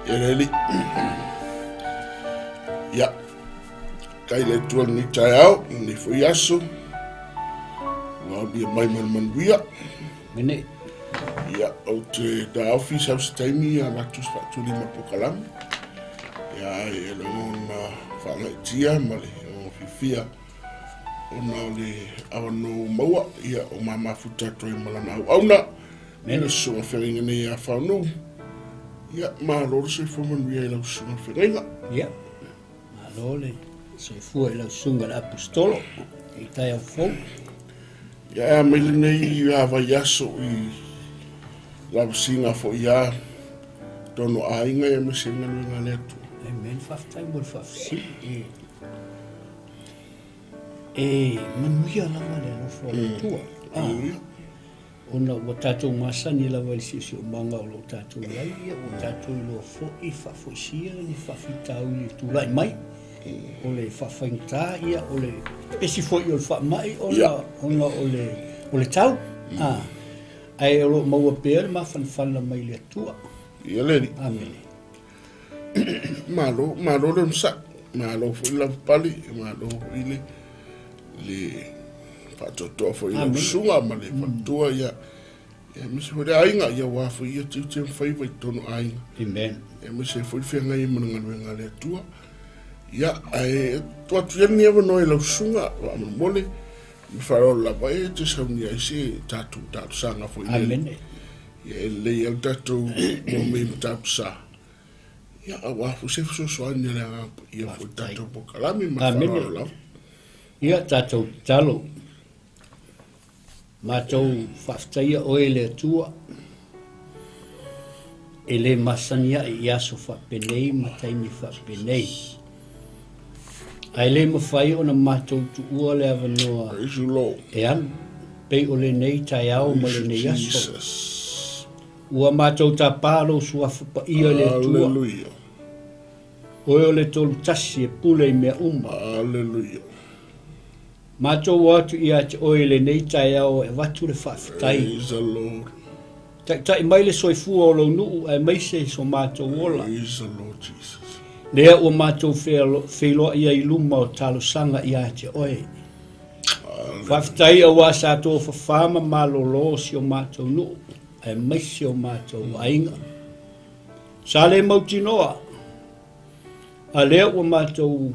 Ia le Alii. Ia, tai le Atua lenei taeao, lenei foi aso, ua aulia mai ma le manuia. Mene. Ia, ou te taofi sau se taimi ia avatu se faatulima polokalame. Ia, ai e lagona faagaitia ma le agaga fiafia ona o le avanoa ua maua, ia, o mamafuta atu ai ma lana auauna. Ia le susuga feagaiga nei ia Faunu. Ia, malo le soifua manuia i lau susuga feagaiga. Ia, malo le soifua i lau susuga le Aposetolo i taeao fou. Ia, e a mai lenei a vaiaso i lavasiga foi a tonu aiga ia aemaise le galuega a le Atua. Amen, faafetai mo le faafesili. E manuia lava le alofa o le Atua. Hallelujah. Ona ua tatou masani lava i le siosiomaga o lo o tatou i ai, ia ua tatou iloa foi faafoisia ni faafitauli e tulai mai. O le faafaigata, ia o le pesi foi o le faamai ona, ona o le, o le tau. Ah, ae o lo o maua pea le mafanafana mai le Atua. Ia le Alii. Amene. Malo, malo le onosai, malo foi le lavapapale, malo foi le, le faatoatoa foi i lau susuga ma le faletua, ia, ia aemaise foi le aiga, ia aua foi ia tiute ma faiva i totonu o aiga. Amen. Ia aemaise foi le feagai ai ma le galuega a le Atua. Ia, ae tuu atu ia lenei avanoa i lau susuga, faamolemole, ma faaaloalo lava e te saunia ai se tatou talosaga foi lele. Amene. Ia e lelei lava le tatou oo mai i Matautu Sa. Ia aua foi se fesoasoani a le Agaga Paia foi i le tatou polokalame ma le faaaloalo lava. Ia tatou tatalo. Matou faafetaia oe le Atua e le masani ae i aso faapenei ma taimi faapenei. Ae le mafai ona matou tuua le avanoa e alu pei o lenei taeao ma lenei aso. Ua matou tapa lou suafa paia le Atua. Oe o le Tolu Tasi e pule i mea uma. Aleluia. Matou o atu ia te oe i lenei taeao e avatu le faafetai. Praise the Lord. Taitai mai le soifua o lou nuu aemaise so matou ola. Praise the Lord Jesus. Lea ua matou feiloai ai i luma o talosaga ia te oe. Faafetai aua sa tofafa ma malolo si o matou nuu aemaise o matou aiga. Sa le mautinoa, a lea ua matou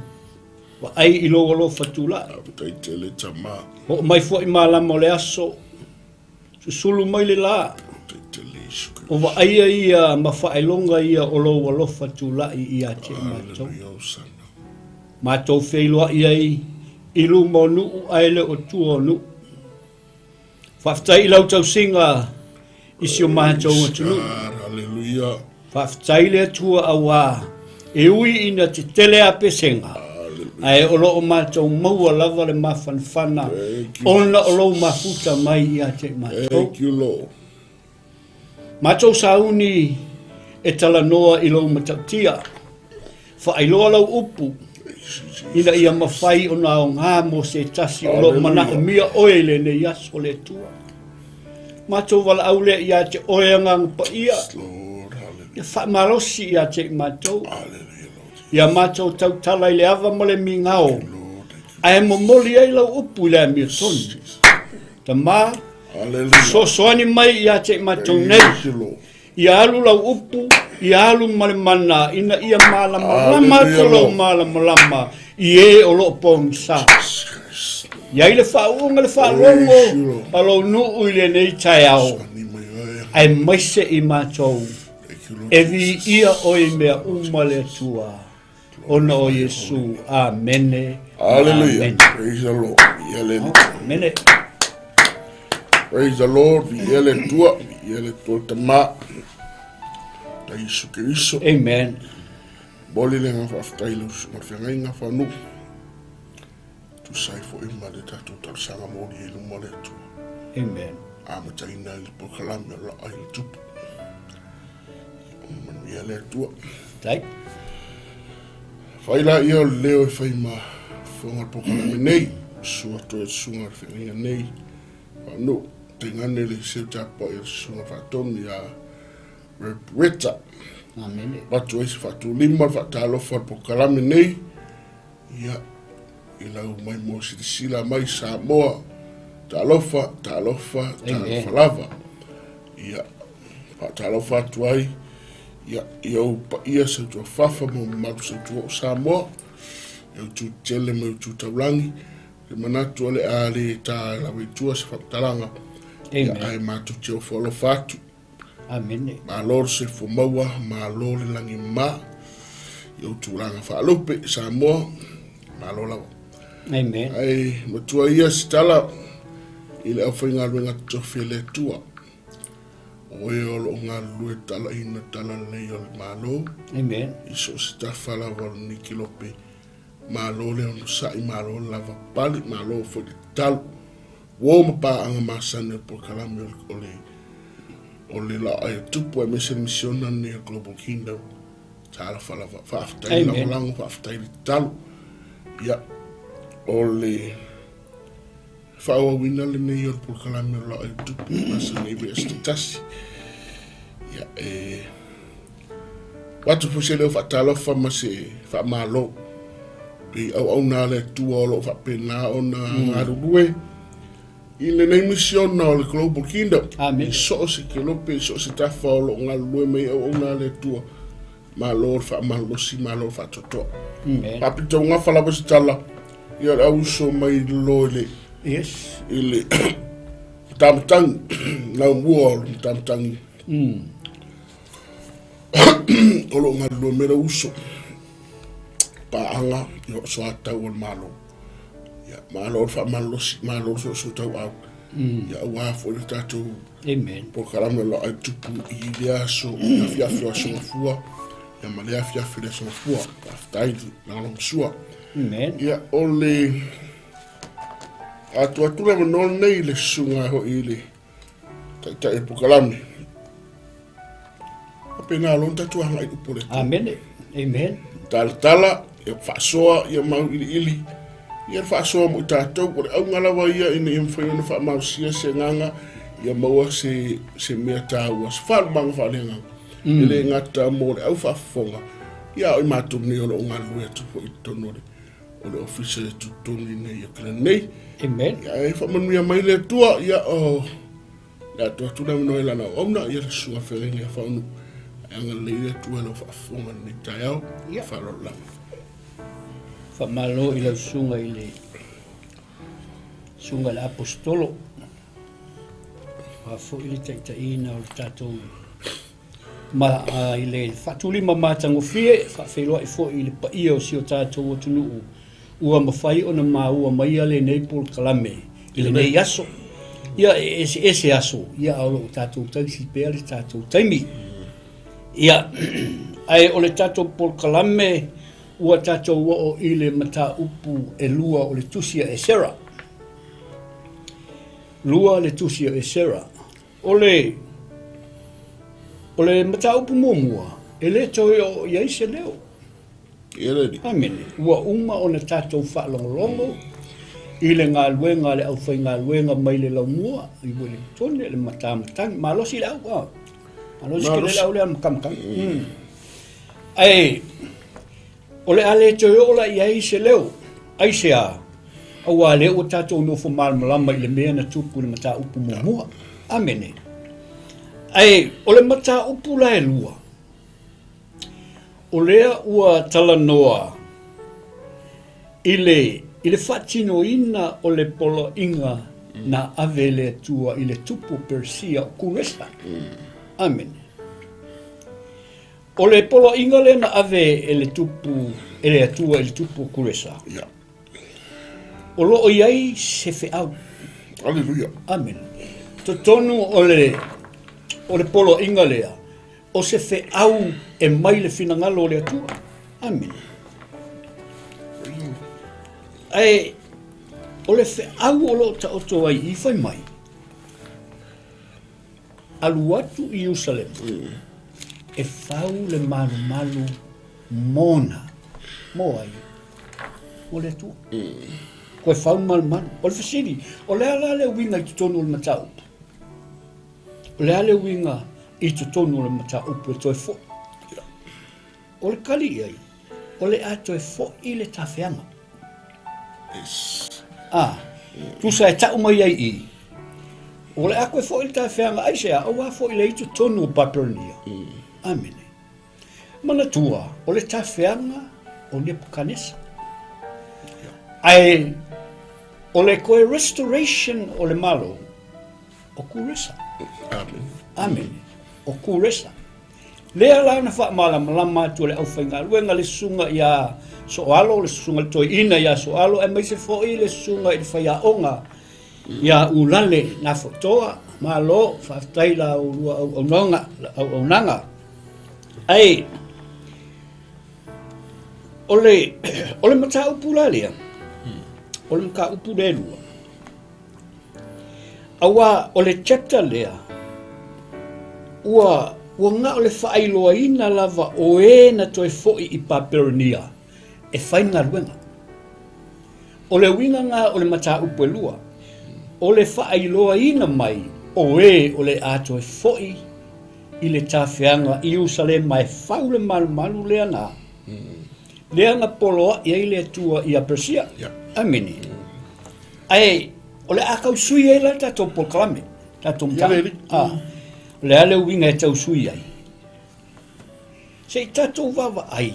vaai i lou alofa tulai. Faafetai tele tama. Oo mai foi malama o le aso, susulu mai le la. O vaaia ia ma faailoga ia o lou alofa tulai ia te i matou. Matou feiloai ai i luma o nuu ae le o tua o nuu. Faafetai i lau tausiga i si o matou atunuu. Haleluia. Faafetai le Atua auā e ui ina tetele a pesega, ae o lo o matou maua lava le mafanafana ona o lou mafuta mai ia te i matou. Thank you, Lord. Matou sauni e talanoa i lou matautia, faailoa lau upu, ina ia mafai ona aoga mo se tasi o lo o manaomia oe i lenei aso, le Atua. Matou valaau lea ia te oe, Agaga Paia, ia faamalosi ia te i matou, ia matou tautala i le ava ma le migao, ae momoli ai lau upu i le amiotonu. Tama, fesoasoani mai ia te i matou nei, ia alu lau upu, ia alu ma le mana, ina ia malamalama atu lou malamalama i e o lo o pogisa. I ai le faauuga le faalogo a lou nuu i lenei taeao, aemaise i matou e viia oe i mea uma le Atua, ona o Iesu. Amene. Hallelujah. Praise the Lord. Amene. Praise the Lord. Viia le Atua. Viia le Atua Tama. Ta Iesu Keriso. Amen. Momoli le agaga faafetai i lau susuga i le feagaiga Faunu. Tusa ai foi ma le tatou talosaga moli i luma o le Atua. Amen. Amataina ai le polokalame o Laa i le Tupu. Manuia le Atua. Tai. Fai la ia o le leo e fai ma fofoga o le polokalame nei. Sua toe susuga i le feagaiga nei. Faunu. Tainane le seu tapuai o le susuga faatonu ia Roberta. Amene. Avatu ai se faatulima le faatalofa o le polokalame nei, ia, i lau maimoa silasila mai Samoa, talofa, talofa, talofa lava. Ia, faatalofa atu ai, ia, i ou paia sautuafafa ma mamalu sautua o Samoa, i ou tu tele ma ou tu taulagi, le manatu o le a le tā lava i tua se faamatalaga, ia, ae matou te ofo alofa atu. Amene. Malo le soifua maua, malo le lagi mama i ou tulaga faalupe Samoa, malo lava. Amen. Ai matua ia se tala i le aufaigaluega totofi a le Atua. O e o loo galulue talaina talalelei o le Malo. Amen. I so o se tafa lava o lenei kelope. Malo le onosai, malo le lava pali, malo foi le tatalo. Uo ma paaga masani o le polokalame o le o le laai o tupu aemaise le misiona lenei o Global Kingdom. Talofa lava. Faafetai le lagolago, faafetai le tatalo. Ia, o le faaauauina lenei o le polokalame o le laai o tupu masani i vs tasi. Ia, e avatu foi se leo faatalofa ma se faamalo i auauna a le Atua o lo o faapena ona galulue i lenei misiona o le Global Kingdom. Amen. I so o se kelope, i so o se tafa o lo o galulue mai auauna a le Atua. Malo le faamalolosi, malo le faatoatoa. Amen. Faapitogafa lava se tala, ia le auso mai lalo i le, Yes. i le matamatagi, laumua o le matamatagi. O lo o galulue mai le uso paaga i o soatau o le Malo. Ia, malo le faamalolosi, malo le soosoo tauau. Ia, aua foi le tatou Amen. polokalame o lo o tupu i lea aso, i afiafi o Aso Gafua, ia ma lea afiafi o le Aso Gafua. Faafetai le lagolagosua. Amen. Ia, o le atu atu le avanoa lenei i le susuga foi i le taitai o le polokalame. Faapena loa ona tatou agai i upu o le Atua. Amene. Amen. Talatala, ia faasoa, ia mauiliili, ia le faasoa mo i tatou. O le auga lava ia ina ia mafai ona faamalosia se agaga, ia maua se, se mea taua, se faalumaga faaleagaga. E le gata mo le au faafofoga, ia a o i matou nei o lo o galulue atu foi i totonu o le, o le ofisa e tutotonu i nei Auckland nei. Amen. Ia e faamanuia mai le Atua, ia o le atu atu le avanoa i lana auauna, ia le susuga feagaiga ia faunu. Ae agalelei le Atua i lau faafofoga i lenei taeao. Ia. Faaaloalo lava. Faamalo i lau susuga i le susuga i le Aposetolo. Aua foi le taitaiina o le tatou ma i le faatulima matagofie, faafeiloai foi i le paia o si o tatou atunuu ua mafai ona maua maia lenei polokalame i lenei aso. Ia, e eseese aso, ia, a o lo o tatou tausi pea le tatou taimi. Ia, ae o le tatou polokalame ua tatou oo i le mataupu e lua o le tusi a Esera. Lua le tusi a Esera. O le o le mataupu muamua, e le toe oo i ai se leo. Amene. Ua uma ona tatou faalogologo i le galuega a le aufaigaluega mai le laumua i Ueligitone, le matamatagi. Malosi le au, a? Malosi tele le au lea matamatagi. Ae O le a le toe oo la i ai se leo. Aisea? Auā lea ua tatou nofo malamalama i le mea na tupu i le mataupu muamua. Amene. Ae o le mataupu la e lua, o lea ua talanoa i le, i le faatinoina o le poloaiga na ave e le Atua i le tupu o Peresia o Kuresa. Amene. O le poloaiga lea na ave e le tupu, e le Atua i le tupu o Kuresa. Ia. O lo o i ai se feau. Aleluia. Amen. Totonu o le, o le poloaiga lea, o se feau e mai le finagalo o le Atua. Amen. Ae, o le feau o lo o taoto ai i fai mai, Alu atu i Ierusalema e fau le malumalu mona. Mo ai? Mo le Atua. Koe fau le malumalu. O le fesili, o le a la le uiga i totonu o le mataupu? O le a le uiga i totonu o le mataupu e toe foi? O le tali i ai, o le a toe fo'i le tafeaga. Yes. A, tusa e ta'u mai ai i i, o le a toe fo'i le tafeaga, aisea? Auā fo'i le i totonu o Papelonia. Amene. Manatua, o le tafeaga o Nepukanesa. Ae o le toe restoration o le Malo, o Kuresa. Amene. Amene. O Kuresa. Lea la na faamalamalama atu e le aufaigaluega le susuga ia Soalo, le susuga i le toeaina ia Soalo, aemaise foi le susuga i le faiaoga ia Ulale Nafotoa. Malo, faafetai la ulua auaunaga, auaunaga. Ae, o le, o le mataupu la lea, o le mataupu lea e lua, Auā o le chapter lea, ua, ua na o le faailoaina lava o e na toe fo'i i Papelonia e fai le galuega. O le uiga na o le mataupu e lua, o le faailoaina mai o e o le a toe fo'i i le tafeaga i Ierusalema e fau le malumalu lea na, lea na poloa'i ai le Atua ia Persia. Amene. Ae o le a tau sui ai la le tatou polokalame, tatou mataupu. Ah, o le a le uiga e tau sui ai? Se i tatou vaavaai.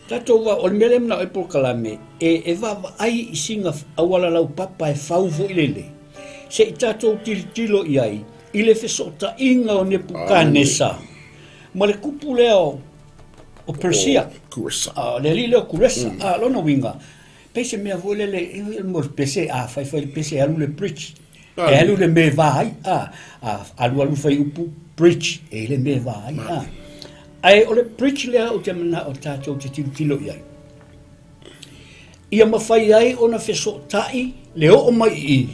Tatou va, o le mea lea e manao ai polokalame, e, e vaavaai i sina auala laupapa e fau foi lele. Se i tatou tilotilo i ai i le fesootaiga o Nepukanesa ma le kupu lea o, o Persia. Kuresa. Ah, le alii lea o Kuresa. Ah, lona uiga, Pei se mea foi lele, e mo le pese, a fai fai le pese, e alu le bridge. E alu le mea e va ai, a, a alu alu fai upu bridge, e i le mea e va ai, a. Ae o le bridge lea ou te manao tatou te tilotilo i ai. Ia mafai ai ona fesootai le oo mai i i,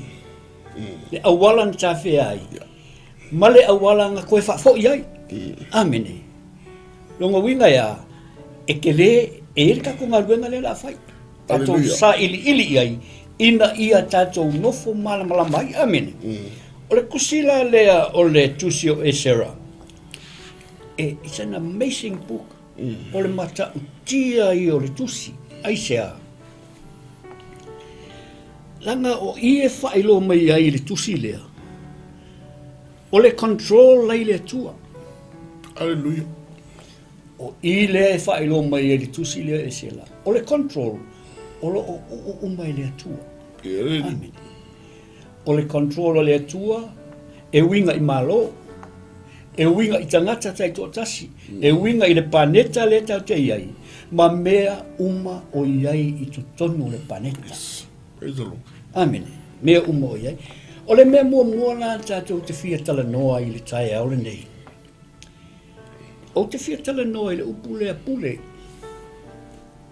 le auala na tafea ai, ma le auala na toe faafoi ai. Amene. Lona uiga e a? E tele, e i ai le tatou galuega lea o le a fai. Tatou sailiili i ai, ina ia tatou nofo malamalama ai. Amene. O le tusi la lea o le tusi o Esera, e, it's an amazing book. O le matautia ia o le tusi. Aisea? Leaga o i e faailoa mai ai i le tusi lea, O le control ai le Atua. Aleluia. O i lea e faailoa mai ai le tusi lea e Esera. O le control, o lo o uu uma e le Atua. Amen. O le control a le Atua, e uiga i Malo, e uiga i tagata taitoatasi, e uiga i le paneta lea tatou te i ai, ma mea uma o i ai i totonu o le paneta. Yes. Praise the Lord. Amene. Mea uma o i ai. O le mea muamua la tatou te fia talanoa ai i le taeao lenei. Ou te fia talanoa i le upu lea pule.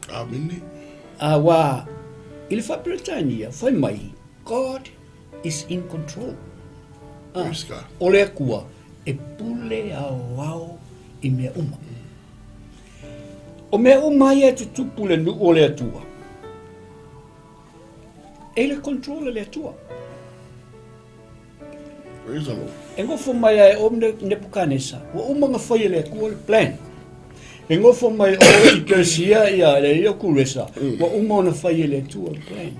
Amene. Auā, i le Faa-Peretania, fai mai, God is in control. Ah, Praise God. o le Atua e pule aoao i mea uma. O mea uma ia e tutupu i le nuu o le Atua, E i le control a le Atua. Praise the Lord. E nofo mai ai o Nebukanesa, ua uma ona fai e le Atua le plan. E nofo mai o i Persia ia le ia Kuresa, ua uma ona fai e le Atua le plan.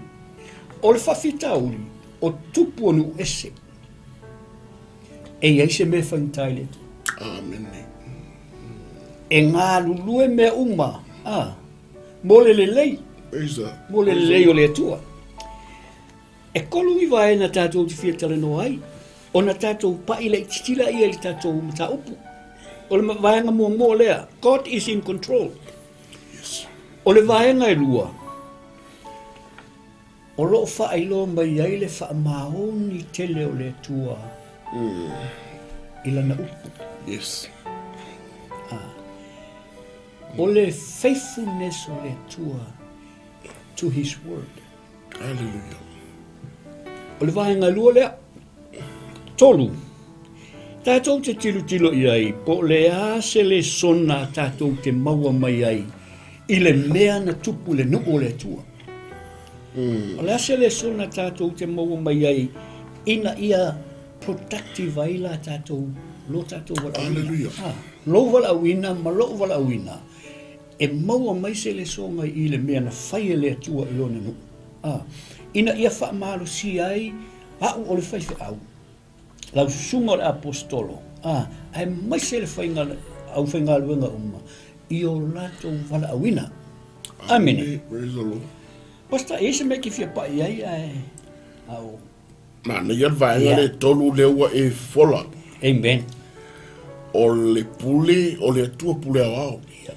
O le faafitauli, o tupu o nuu ese. E i ai se mea e faigata i le Atua. Amen. E galulue mea uma, ah, Mo le lelei, mo le lelei o le Atua. E kolu i vaega tatou te fia talanoa ai, ona tatou pa'i laitiiti laia i le tatou mataupu. O le vaega muamua lea, God is in control. O le vaega e lua, o lo o faailoa mai ai le faamaoni tele o le Atua i Lana upu. Yes. Ah. O le faithfulness o le Atua to His word. Hallelujah. O le vaega lua lea. Tolu, tatou te tilotilo i ai po o le a se lesona tatou te maua mai ai i le mea na tupu i le nuu o le Atua. O le a se lesona tatou te maua mai ai ina ia productive ai la tatou, lo tatou valaauina. Hallelujah. Ah. Lou valaauina ma lo'u valaauina, e maua mai se lesoga i le mea na fai e le Atua i Lona nuu, a, ina ia faamalosia ai a'u o le faifeau, lau susuga o le aposetolo, a, aemaise le faiga, aufaigaluega uma i o latou valaauina. Amene. Praise the Lord. Pastor, e i ai se mea e te fia pai ai ae a o. Manaia le vaega le tolu lea ua e fola. Amen. O le pule, o le Atua pule aoao. Yeah.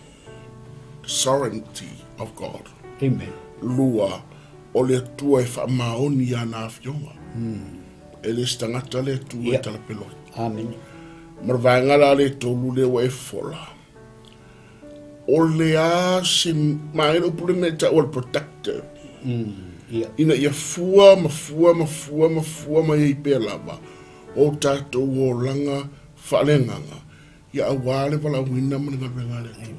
Sovereignty of God. Amen. Lua, o le Atua e faamaoni i ana afioga. Mm. E le se tagata le Atua yeah. e talapeloi. Amen. Ma le vaega la le tolu lea ua e fola. O le a se maea le upu le mea e tau o le protector. Mm, yeah. Ina ia fua ma fua ma fua ma fua mai ai pea lava o tatou olaga faaleagaga ia auā le valaauina ma le galuega a le Atua.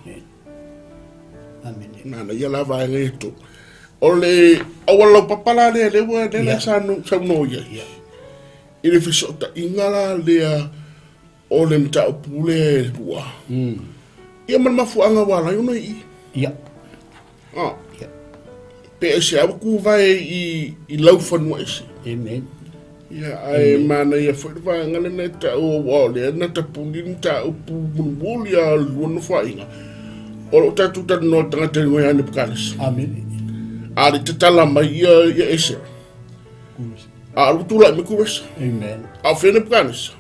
Amen. Amen. Nana ia la vaega ia tolu. O le auala laupapa la lea lea ua lea sa saunoa i ai. Yeah. I le fesootaiga la lea O le mataupu lea e lua. Ia ma le mafuaaga ua ala ai ona i i. Ia. Ah. Ia. Pe aisea ua tuvae i, i laufanua ese. Amen. Ia, ae manaia foi le vaega lena e taua aua o lea na tapuni le mataupu mulimuli lava o le lua nofoaiga. O lo o tatou talanoa i le tagata e igoa ia Nebukanesa. Amene. A le tatala mai ia, ia Esera. A o le tulai mai Kuresa. Amen. A o fea Nebukanesa.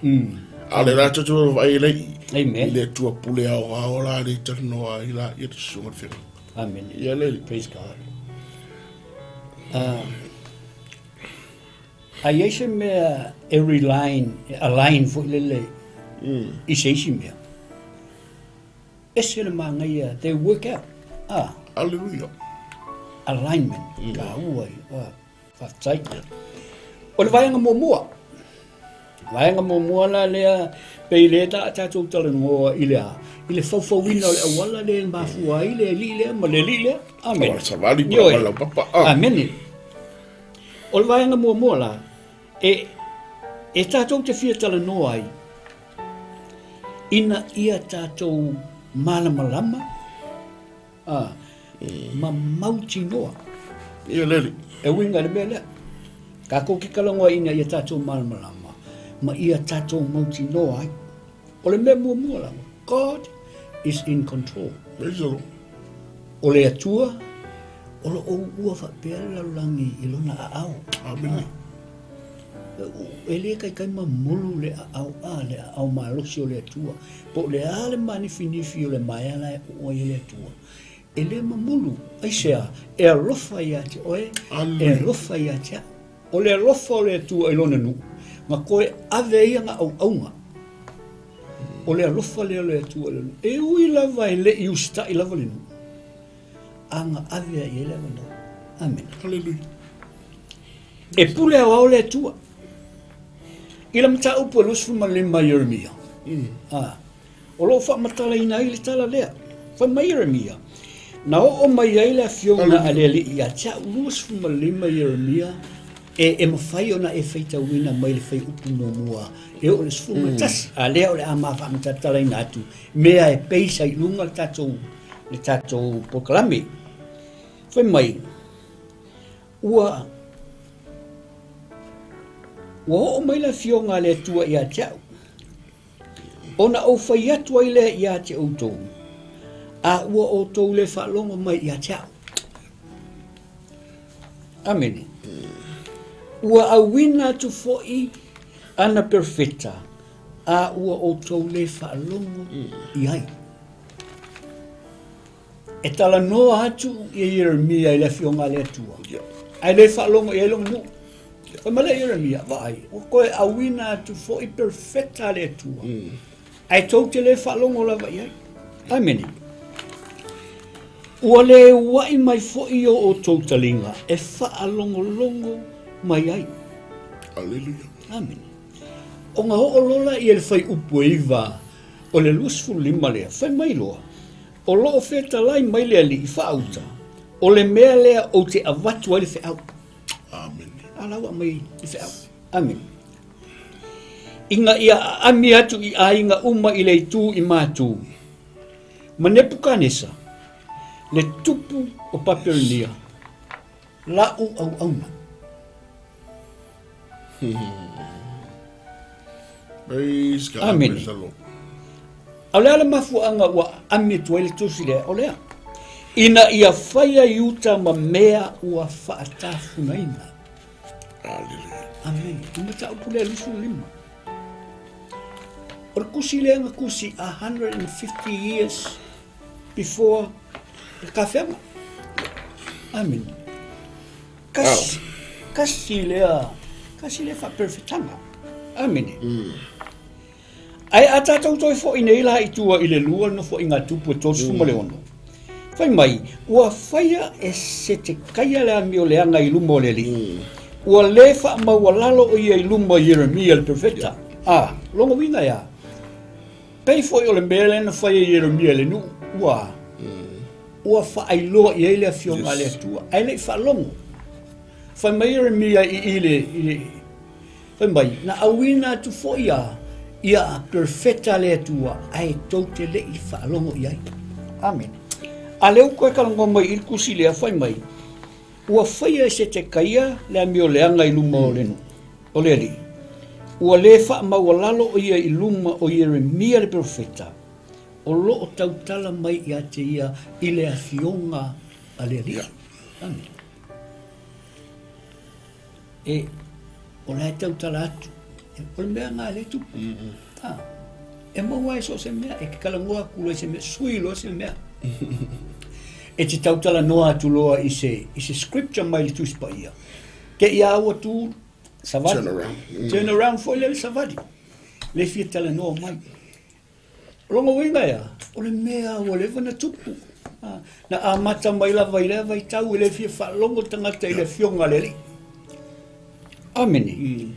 A o le la tatou vaai ai i. Amen. I le Atua pule aoao la le talanoa ai la ia le susuga le feagaiga. Amen. Ia le alii. Praise God. A i ai se mea e reline, e align foi lele i se isi mea. Ese le manaia, they work out. Ah. Hallelujah. Alignment, taua ia. Ah. Faafetai. O le vaega muamua, vaega muamua la lea, pei lea ta a tatou talanoa i le a, i le faufauina o le auala lea e mafua ai le alii lea ma le alii lea. Amene. Auala savali po o auala laupapa. Ah. Amene. O le vaega muamua la, e, e tatou te fia talanoa ai, ina ia tatou malamalama, A, ma mautinoa. Ia le alii. E uiga i le mea lea. Tatou te talanoaina ia tatou malamalama ma ia tatou mautinoa ai. O le mea muamua lava, God is in control. Praise the Lord. O le Atua, o lo o uua faapea le lalolagi i lona aao. Amene. E le taitai mamulu le aao a le aao malosi o le Atua. Po o le a le manifinifi o le maea la e oo ai e le Atua, e le mamulu. Aisea? E alofa ia te oe, e alofa ia te au. O le alofa o le Atua i lona nuu, na toe ave ai ana auauna. O le alofa lea o le Atua i lona nuu. E ui lava e le i usitai lava le nuu, a na ave lava i ai le avanoa. Amene. Haleluia. E pule aoao le Atua. I le mataupu e 25 Ieremia, a, o lo o faamatalaina ai le tala lea. Fai mai Ieremia, Na oo mai ai le afioga a le Alii ia te au, 25 Ieremia, e, e mafai ona e faitauina mai le fuaiupu muamua e oo i le 11, a lea o le a ma faamatalatalaina atu mea e base ai i luga le tatou, le tatou polokalame. Fai mai, Ua Ua oo mai le Afioga a le Atua ia te au, ona ou fai atu ai lea ia te outou, a ua outou le faalogo mai ia te au. Amene. Ua auina atu foi ana perofeta, a ua outou le faalogo i ai. E talanoa atu ia Ieremia i le Afioga a le Atua, ae le faalogo i ai lona nuu. Fai mai lea Ieremia, Vaai, ua toe auina atu foi perofeta a le Atua, ae tou te le faalogo lava i ai. Amene. Ua le ua'i mai foi o outou taliga e faalogologo mai ai. Aleluia. Amene. Ona oo loa lea i le fuaiupu e 9 o le 25 lea, fai mai loa, O lo o fetalai mai le Alii faauta, o le mea lea ou te avatu ai le feau. Amene. A la ua aumai le feau. Amene. Ina ia aami atu i aiga uma i le itu i matu. Ma Nepukanesa, le tupu o Papelonia, la'u auauna. Praise God. Amene. Praise the Lord. A o le a le mafuaaga ua aami atu ai le tusi lea? O lea, ina ia faia Iuta ma mea ua faatafunaina. Hallelujah. Amene. O le mataupu lea 25. O le tusi lea na tusi 150 years before le tafeaga. Amene. Kasi, kasi lea, kasi lea faaperefetaga. Amene. Ae a tatou toe fo'i nei la i tua i le lua nofoaiga tupu e 36. Fai mai, ua faia e Setekaia le amioleaga i luma o le Alii. Ua le faamaualalo o ia i luma o Ieremia le perofeta. A, lona uiga e a? Pei foi o le mea lea na fai e Ieremia i le nuu, ua a? Ua faailoa i ai le afioga a le Atua, ae le i faalogo. Fai mai Ieremia i i le, i le Fai mai, na auina atu foi a ia perofeta a le Atua, ae tou te le i faalogo i ai. Amene. A lea ua toe talanoa mai i le tusi lea, fai mai, ua faia e Setekaia le amioleaga i luma o le nuu, o le Alii. Ua le faamaualalo o ia i luma o Ieremia le perofeta, o lo o tautala mai ia te ia i le afioga a le Alii. Amene. E, o la e tautala atu. O le mea lena lea e tupu. Ah, e maua ai so o se mea, e te talanoa atu loa i se mea, sui loa se mea. E te tautalanoa atu loa i se, i se scripture mai le Tusi Paia. Te i a ua tu savali. Turn around. Turn around foi lea le savali. Le fia talanoa mai. O lona uiga e a? O le mea ua leva na tupu. Na amata mai lava i lea vaitau e le fia faalogo tagata i le afioga a le Alii. Amene.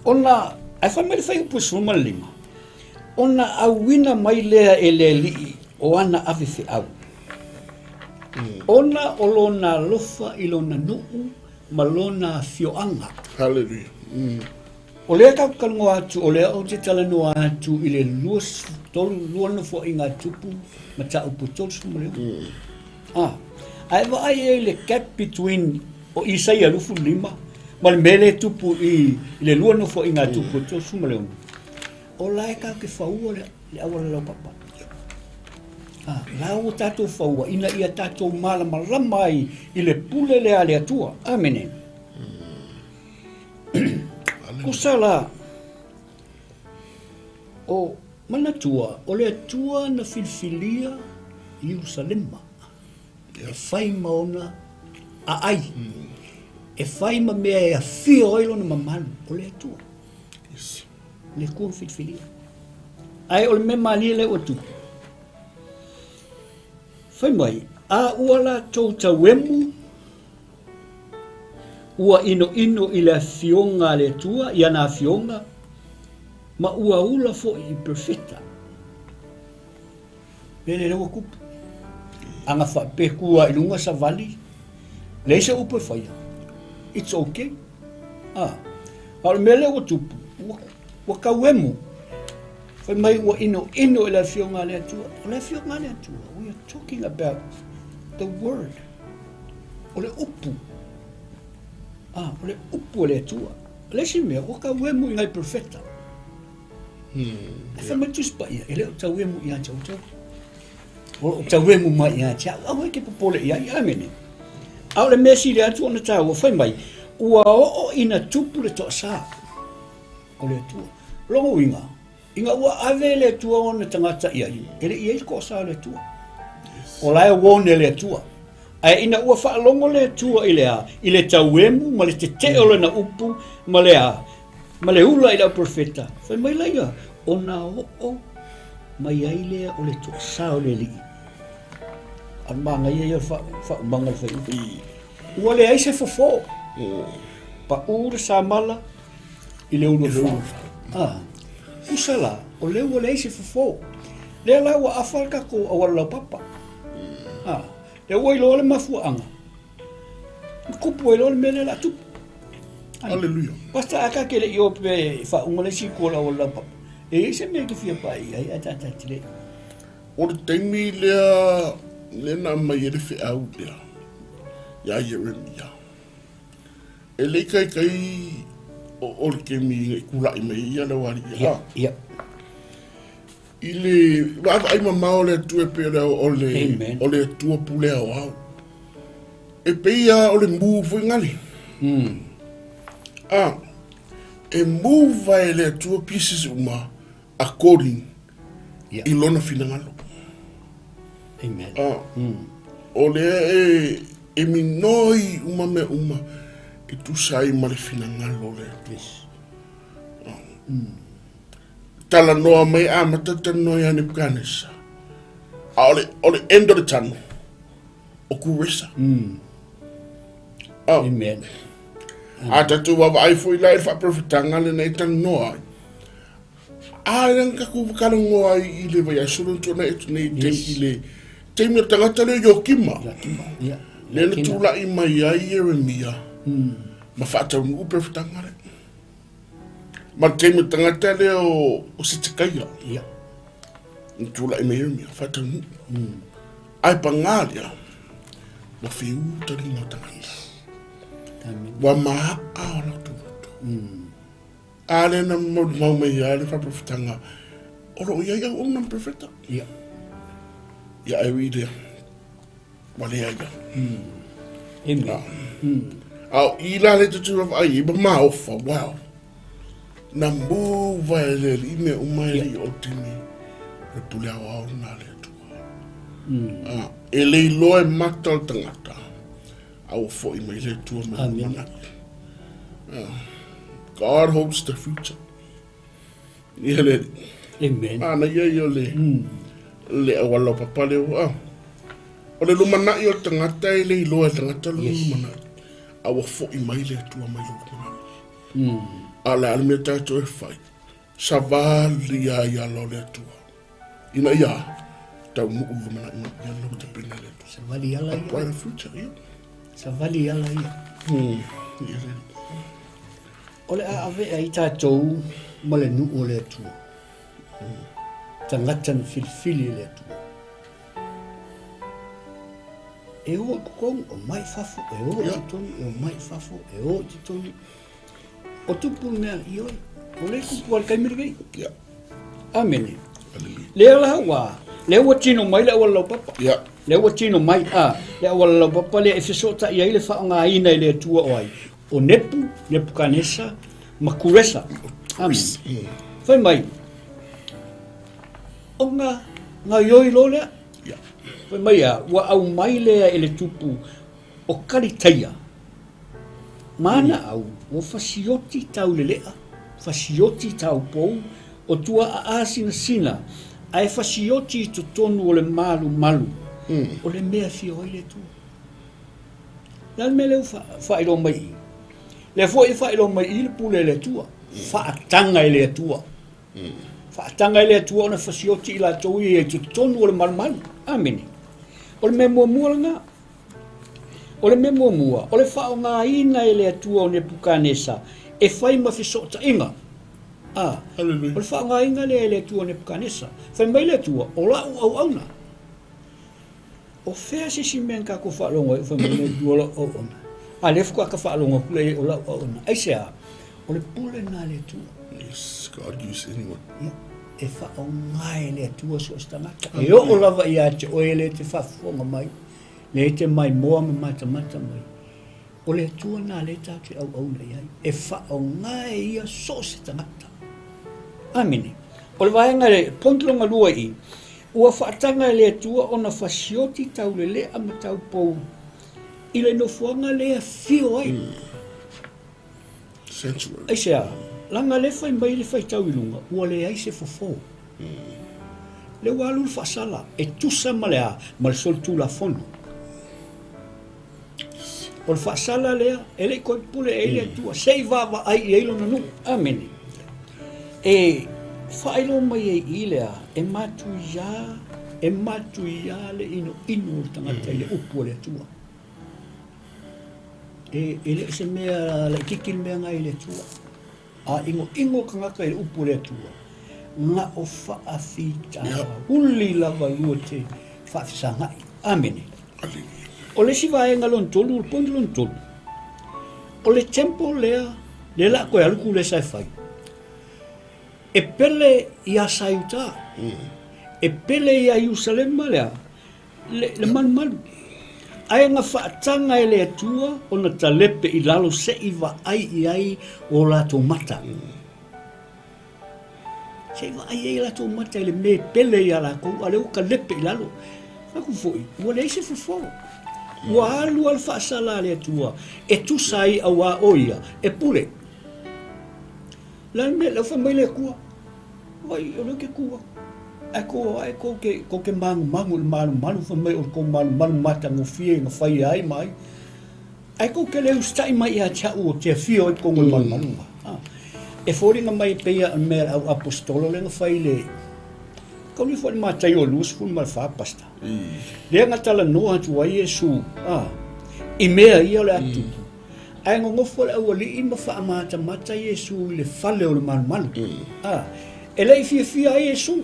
Ona, ae fai mai le fuaiupu e 15, ona auina mai lea e le Alii o ana avefeau, ona o lona alofa i lona nuu ma lona afioaga. Hallelujah. O lea tatou te talanoa atu, o lea ou te talanoa atu i le 23 nofoaiga a Tupu mataupu 36. Ah, ae vaai i ai le gap between o Isaia 25 ma le mea lea e tupu i le lua nofoaiga a Tupu 36. O la e tatou te faua le, le auala laupapa. Ah, la ua tatou faua ina ia tatou malamalama ai i le pule lea a le Atua. Amene. Tusa la, o manatua, o le Atua na filifilia Ierusalema e fai ma ona aai, e fai ma mea e afio ai lona mamalu, o le Atua. Le Atua na filifilia. Ae o le mea malie lea ua tupu. Fai mai, a ua latou tauemu Ua inoino i le Afioga a le Atua i ana afioga, ma ua ula foi i perofeta. Mea lea ua tupu. Ana faapea i luga savali, leai se upu e faia. It's okay. Ah. A o le mea lea ua tupu, ua tauemu. Fai mai ua inoino i le Afioga a le Atua. O le Afioga a le Atua, we are talking about the word. O le upu. Ah, o le upu a le Atua. O le isi mea, ua tauemu i nai profeta. E fai mai Tusi Paia, e le o tauemu ia te outou. O lo o tauemu mai ia te au. Aua e te popole i ai, amene. A o le mea sili atu ona taua, fai mai, ua oo ina tupu le toasa o le Atua. Lona uiga, Ina ua ave le Atua ona tagata i ai, e le i ai le toasa o le Atua. O la e warn e le Atua. Ae ina ua faalogo le Atua i le a? I le tauemu ma le tetee o lana upu ma le a? Ma le ula i le auprofeta, fai mai laia, ona oo mai ai lea o le toasa o le Alii. A o le manaia ia o le faaumaga o le fuaiupu. Ua leai se fofo. Pau le samala, i le ulu e fa. Ah, tusa la, o lea ua leai se fofo. Lea la ua afa le tatou auala laupapa. Ah, lea ua iloa le mafuaaga. Na tupu ai loa le mea lea o le a tupu. Aleluia. Pastor, a ta te le i o pe faauma le isi itu o le auala laupapa, e i ai se mea e te fia pai i ai ae ta te le i. O le taimi lea lea na aumai ai le feau lea iā Ieremia, e le i taitai o le taimi ina i tulai mai ai ia le aualii, a. Ia. I le vaavaai mamao o le Atua e pei o le, o le Atua pule aoao. E pei lava o le move foi gale. A, e move e le Atua pieces uma according i lona finagalo. Amen. A, o lea e, e minoi uma mea uma e tusa ai ma le finagalo o le Atua. Yes. Talanoa mai amata talanoa ia Nebukanesa. A o le, o le end o le tano, o Kuresa. Oh. Amen. A tatou vaavaai foi la i le faaprofetaga lena e talanoa ai. A lea na tatou talanoa ai i le vaiaso lea na tuanai atu nei i Yes. i le taimi o le tagata lea o Iokima. Iakima. Ia. Lea na tulai mai ai Ieremia ma faataunuu profetaga lea. Ma le taimi o le tagata lea o Setekaia. Ia. Na tulai mai ai mea faataunuu. Ae pagā lea, ua feū taliga o tagata. Amen. Ua maaa o latou loto. A lea na molimau mai ai le faaprofetaga, o lo o i ai auauna ma profeta. Ia. Ia ae ui i lea, ua leai lava. Amen. A o i la le tatou vaavaai ai, ma maofa, wow. Na move e le Alii mea uma e le i oo i le taimi o le pule aoao lena a le Atua. A, e le iloa e mata o le tagata, a ua foi mai le Atua ma le lumanai. God holds the future. Ia le Alii. Amen. Manaia ia o le, le auala laupapa lea ua, o le lumanai o le tagata e le iloa e le tagata lona lumanai, a ua foi mai le Atua mai lou lumanai. A o le a le mea tatou e fai? Savali lava i ala o le Atua, ina ia taunuu le lumanai mai ia lou tapena e le Atua. Savali ala ia. Brighter future, ia. Savali ala ia. Ia le. O le a avea ai tatou ma le nuu o le Atua. Tagata na filifili e le Atua. E o i totonu, omai i fafo, e o i totonu, e omai i fafo, e o i totonu. O tupu le mea, ioe, o le tupu a le taimi lenei. Yeah. Amene. Lea la ua, lea ua tino mai le auala laupapa. Yeah. Lea ua tino mai, a, le auala laupapa lea e fesootai ai le faaaogaina e le Atua o ai? O Nepu, Nepukanesa ma Kuresa. Amene. Fai mai, ona gaioi loa lea. Yeah. Fai mai a, ua aumai lea e le tupu o Kalitaia, ma ana au, ua fasioti taulelea, fasioti taupou, o tuaa'a sinasina, ae fasioti i totonu o le malumalu, o le mea e afio ai le Atua. O le a le mea lea ua faailoa mai i i? Lea foi e faailoa mai i i le pule a le Atua, faataga e le Atua. Faataga e le Atua ona fasioti i latou ia i totonu o le malumalu. Amene. O le mea muamua lena. O le mea muamua, o le faaaogaina e le Atua o Nepukanesa e fai ma fesootaiga. A, o le faaaogaina lea e le Atua o Nepukanesa. Fai mai le Atua, o lau auauna. O fea se isi mea na tatou faalogo ai o fai mai le Atua o lau auauna? A lea faatoa ta faalogo atu lea i ai o lau auauna. Aisea? O le pule lena a le Atua. Yes, God use anyone. Ia, e faaaoga e le Atua so o se tagata. E oo lava ia te oe lea e te faafofoga mai, lea e te maimoa ma matamata mai. O le Atua lena lea tatou te auauna i ai. E faaaoga e ia so o se tagata. Amene. O le vaega le point lona lua i i, ua faataga e le Atua ona fasioti taulelea ma taupou i le nofoaga lea e afio ai. Sanctuary. Aisea? Leaga lea fai mai le faitau i luga, ua leai se fofo. Lea ua alu le faasala, e tusa ma le a? Ma le solitulafono. O le faasala lea, e le i toe pule i ai le Atua, se i vaavaai i ai lona nuu. Amene. E faailoa mai ai i i le a? E matuia, e matuia le inoino o le tagata i le upu a le Atua. E, e le o se mea laitiiti le mea na i le Atua. A inoino tagata i le upu a le Atua, na o faafitauli lava lua te faafesagai. Amene. O le isi vaega lona tolu, o le point lona tolu, o le temple lea, lea la a toe alu Kulesa e fai, e pele ia Saiuta, e pele ia Ierusalema lea, le, le malumalu. Ae na faataga e le Atua ona talepe i lalo se i vaai i ai o latou mata. Se i vaai ai latou mata i le mea e pele ia latou, a o lea ua talepe i lalo. Fai atu foi, ua leai se fofo. Ua alu lava le faasala a le Atua e tusa ai auā o ia e pule. O le a le mea lea ua fai mai le Atua? Vai, o lea ou te tu atu. Ae kou ae kou te, kou te magumagu i le malumalu, fai mai o le tou malumalu matagofie na faia ai ma ai. Ae kou te le usitai mai ia te au o te afio ai totonu o le malumalu ma. Ah. E foliga mai e pei a mea le au aposetolo lea na fai i le kauli foi le Mataio 24 pastor. Lea na talanoa atu ai Iesu, ah, i mea ia o le a tupu. Ae nonofo le aualii ma faamatamata Iesu i le fale o le malumalu. A, e le i fiafia ai Iesu.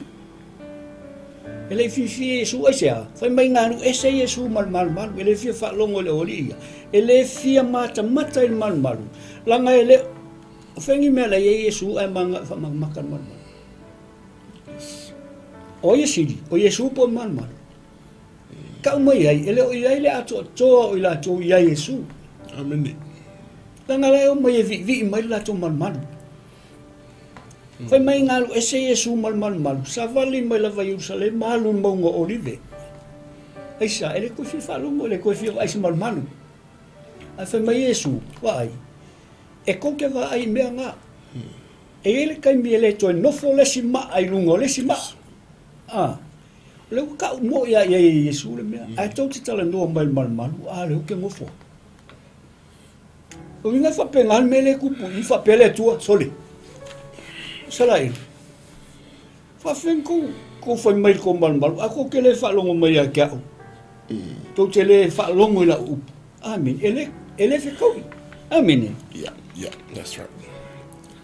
E le i fiafia Iesu, aisea? Fai mai na alu ese Iesu ma le malumalu, e le fia faalogo i le aualii ia. E le fia matamata i le malumalu, leaga e le o fea ni mea la i ai Iesu ae faamatamata i le malumalu. O ai e sili? O Iesu po o le malumalu? Tau mai ai, e le o i ai le atoatoa o i latou i a Iesu. Amene. Leaga la e omai e viivii mai le latou malumalu. Fai mai na alu ese Iesu ma le malumalu, savali mai lava i Ierusalema, alu i le mauga o Olive. Aisea? E le toe fia faalogo, e le toe fia vaai i se malumalu. Ae fai mai Iesu, vaai, e tou te vaai i mea na. E i ai le taimi e le toe nofo le isi maa i luga o le isi maa. Ah. O lea ua tau moi lava i ai e Iesu le mea, ae tou te talanoa mai i le malumalu, a o lea ou te nofo. O uiga e faapena le mea lea e tupu i i, faapea le Atua, sole, Isaraelu, faafefea tou, tou fai mai i le tou malumalu, ae tou te le faalogo mai ia te au. Tou te le faalogo i lau upu. Amene. E le, e le fetaui. Amene. Yeah, yeah, that's right.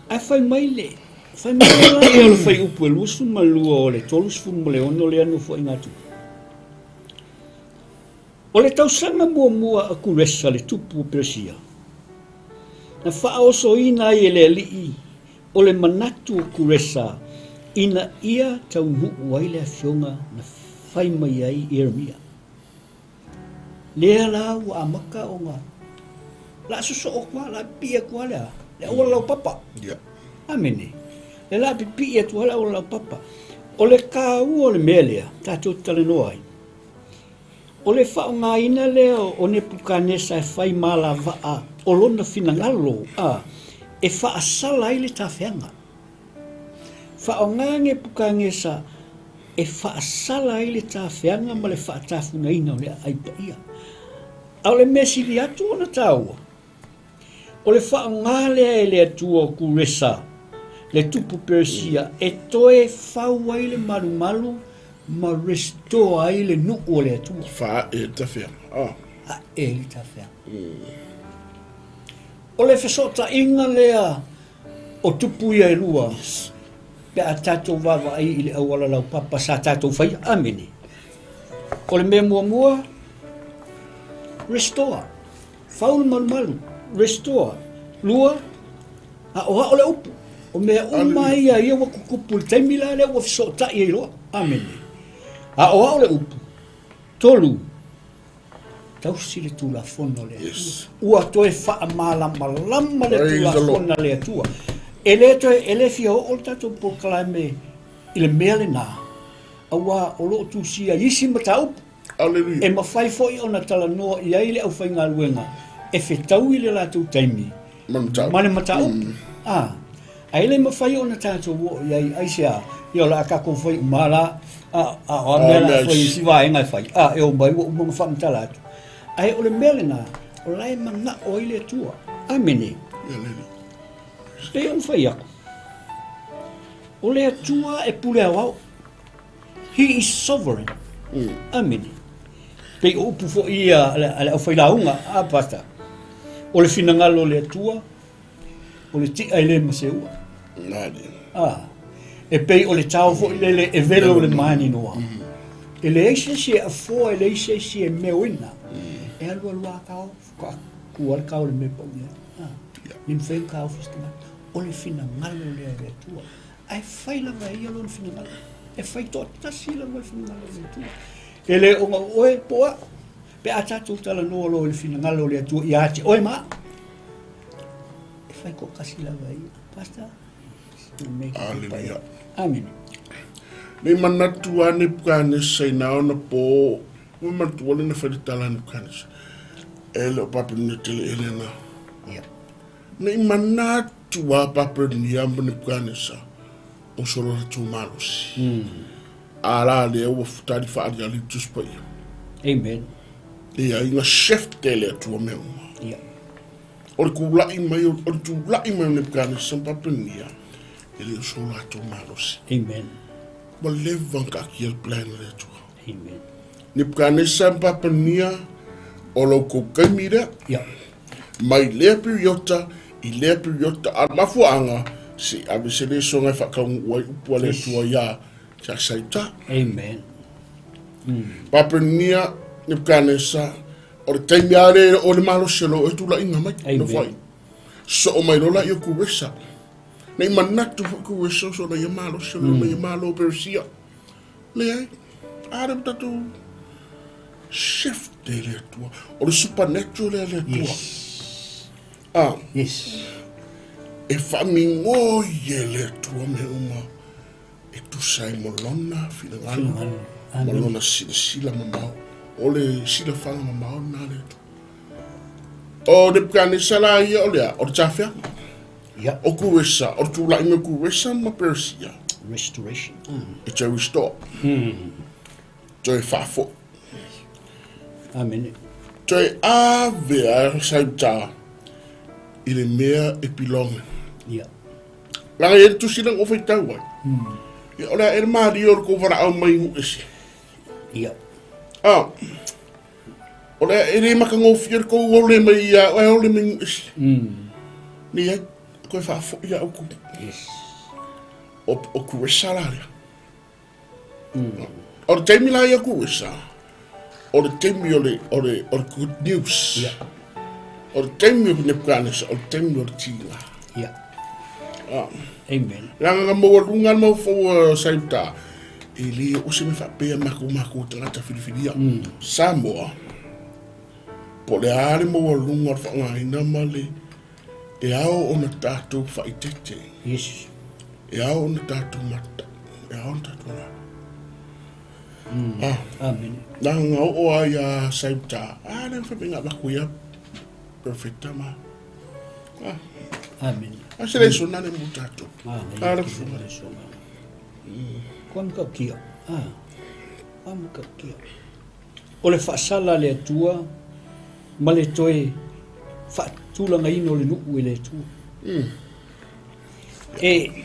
Ae fai mai le, fai mai le la ia o le fuaiupu e 22 o le 36 lea nofoaiga atu. O le tausaga muamua a Kuresa le tupu o Peresia, na faaosoina ai e le alii o le manatu o Kuresa ina ia taunuu ai le afioga na fai mai ai Ieremia. Lea la ua amata ona la sosoo atu lava, la pipii atu lava le a, le auala laupapa. Yeah. Amene. Le la pipii atu lava le auala laupapa. O le taua o le mea lea, tatou te talanoa ai, o le faaaogaina lea o Nepukanesa e fai ma alavaa o lona finagalo, a, e faasala ai le tafeaga. Faaaoga Nepukanesa e faasala ai le tafeaga ma le faatafunaina o le aai paia. A o le mea sili atu ona taua, o le faaaoga lea e le Atua o Kuresa, le tupu Peresia, e toe fau ai le malumalu ma restore ai le nuu o le Atua. Faaee le tafeaga. Oh. Ae le tafeaga. O le fesootaiga lea O tupu ia e lua pe a tatou vaavaai i le auala laupapa sa tatou faia. Amene. O le mea muamua, restore. Fau le malumalu, restore. Lua, aoao le upu. O mea uma ia ia ua tutupu i le taimi la lea ua fesootai ai loa. Amene. Aoao le upu. Tolu, Tausi le Tulafono a le Atua. Yes. Ua toe faamalamalama le Praise the Lord. Tulafono a le Atua. E le toe, e le fia oo le tatou polokalame i le mea lenā, auā o lo o tusia i isi mataupu Hallelujah. e mafai foi ona talanoa i ai le aufaigaluega e fetaui le latou taimi Ma le mataupu. ma le mataupu. A, ae le mafai ona tatou oo i ai, aisea? Ia o le a tatou fai uma la, a, a o a mea la a fai i isi vaega e fai, a, e omai ua uma ona faamatala atu. Ae o le mea lena, o la e manao ai le Atua. Amene. Pei ona fai atu, o le Atua e pule aoao. He is sovereign. Amene. Pei o upu foi ia a le, a le aufailauga, a Pastor. O le finagalo o le Atua, o le ti'a e le ma se ua. Ah, e pei o le tao foi lele e velo le maninoa. E leai se isi e afoa, e leai se isi e meoina. E alu alu a kao, faatoa tu lava le kao i le mea e pau i ai. Ah, le mafai ona taofi se tagata. O le finagalo lea o le Atua. Ae fai lava e ia lona finagalo. E fai toatasi lava le finagalo o le Atua. E le ona o oe po o au. Pe a tatou talanoa loa i le finagalo o le Atua ia te oe ma au, e fai toatasi lava e ia. Pastor, Aleluia. Amene. Nei manatu a Nebukanesa i na ona po, ua manatua le na fai le tala a Nebukanesa. E le o Papelonia tele ele na. Ia. Nei manatu a Papelonia ma Nebukanesa o solo latou malosi. A la lea ua tali faaliali le Tusi Paia. Amen. Ia, ina shift e le Atua mea uma. Ia. O le tula'i mai o le tula'i mai o Nebukanesa ma Papelonia, e le o so latou malosi. Amen. Ua leva ona taatia le plan a le Atua. Amen. Nebukanesa ma Papelonia, o lo outou taimi lea. Ia. Mai lea piriota i lea piriota, a o le mafuaaga, se i ave se lesona e faataunuu ai upu a le Atua iā Saita. Amen. Papelonia, Nebukanesa, o le taimi lava lea o le malosi o lo oe tulaiga mai, Nofoaiga. Soo mai loa laia o Kuresa. Ne i manatu foi Kuresa o sona ia malosi o lona ia malo o Peresia. Leai, a lea ua tatou shift e le Atua. O le supernatural lea a le Atua. Yes. Ah. Yes. E faamigoi e le Atua mea uma e tusa ai ma lona finagalo, ma lona silasila mamao. O le silafaga mamao lena a le Atua. O Nebukanesa la ia o le a? O le tafeaga. Ia. O Kuresa, o le tulai mai o Kuresa ma Persia. Restoration. It's a restore. Toe faafoi. Amene. Toe ave a Sauta i le mea e belong. Ia. Leaga e i ai le tusi lea na ou faitau ai. Ia, o le a ea le malie o le tou valaau mai i nuu ese? Ia. Ah, o le a e le matagofie le tou ole mai ia au ae ole mai nuu ese. Leai, toe faafoi lava outou. Yes. O, o Kuresa la lea. O le taimi la ia Kuresa, o le taimi o le, o le, o le good news. Ia. O le taimi o Nebuchadnezzar, o le taimi o le tiga. Ia. Ah. Amen. Leaga na maualuga le maufau a Saiuta, e le oo se mea faapea matou matou tagata filifilia. Samoa, po o le a le maualuga o le faaaogaina ma le e ao ona tatou faaeteete. Yes. E ao ona tatou mata, e ao ona tatou alaala. Ah. Amen. Leaga na oo lava ia Saiuta, a lea na fai mai na avatu ia Perfecta ma. Ah. Amen. A se lesona lea mo tatou. Ah, la fuga. Kua matautia. Ah. Kua matautia. O le faasala a le Atua ma le toe faatulagaina o le nuu e le Atua. E,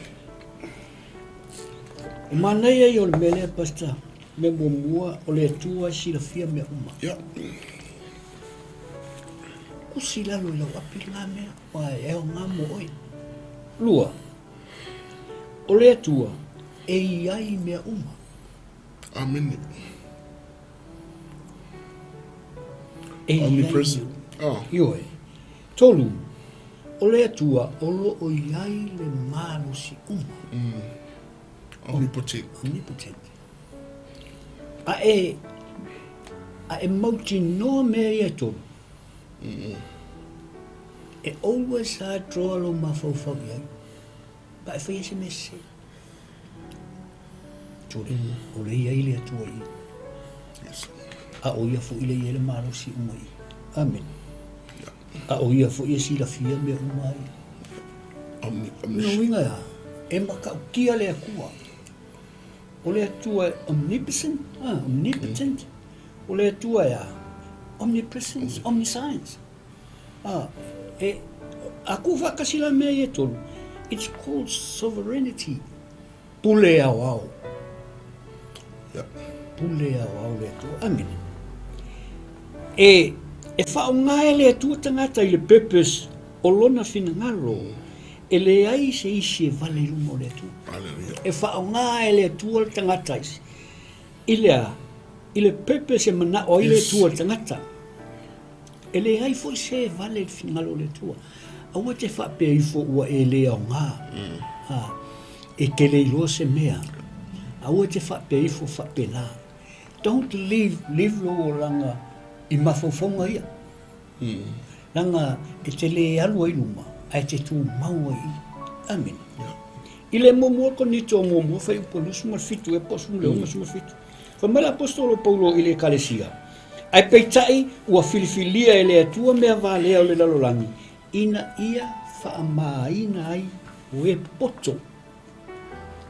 o manaia ia o le mea lea, Pastor, mea muamua, o le Atua e silafia mea uma. Yeah. Kusi i lalo i lau api lena mea, aua e aoga mo oe. Lua, o le Atua e i ai mea uma. Amene. E i ai Omnipresent. mea. Oh. Ioe. Tolu, o le Atua o lo o i ai le malosi uma. Omnipotent. Omnipotent. A e, a e mautinoa mea ia e tolu, e always a draw lou mafaufau i ai, pa e faia se mea sese. Tole, o lea e i ai le Atua i i. Yes. A o ia foi lea e i ai le malosi uma i i. Amene. A o ia foi e silafia mea uma ai. Omni, O omniscient. lona uiga e a? E matautia le Atua. O le Atua e omnipotent, ah, omnipotent. O le Atua e a? Omnipresence, omniscience. Ah, e, a tuufaatasi la mea ia e tolu, it's called sovereignty. Pule aoao. Yeah. Pule aoao le Atua. Amene. E, E faaaoga e le Atua tagata i le purpose o Lona finagalo, e leai se isi e vale i luma o le Atua. E faaaoga e le Atua le tagata i le a? I le purpose e manao ai le Atua i le tagata. E leai foi se e vale i le finagalo o le Atua. Aua e te faapea ifo ua e le aoga, e te le iloa se mea. Aua e te faapea ifo faapena. Don't leave, leave lou olaga i mafaufauga ia. Leaga e te le alu ai i luma, ae te tumau ai i i. Amene. I le muamua Korinito muamua fuaiupu 27 ea po o 16, 17. Fai mai le Aposetolo Paulo i le Ekalesia, Ae peitai ua filifilia e le Atua mea valea o le lalolagi, ina ia faamāina ai o e poto.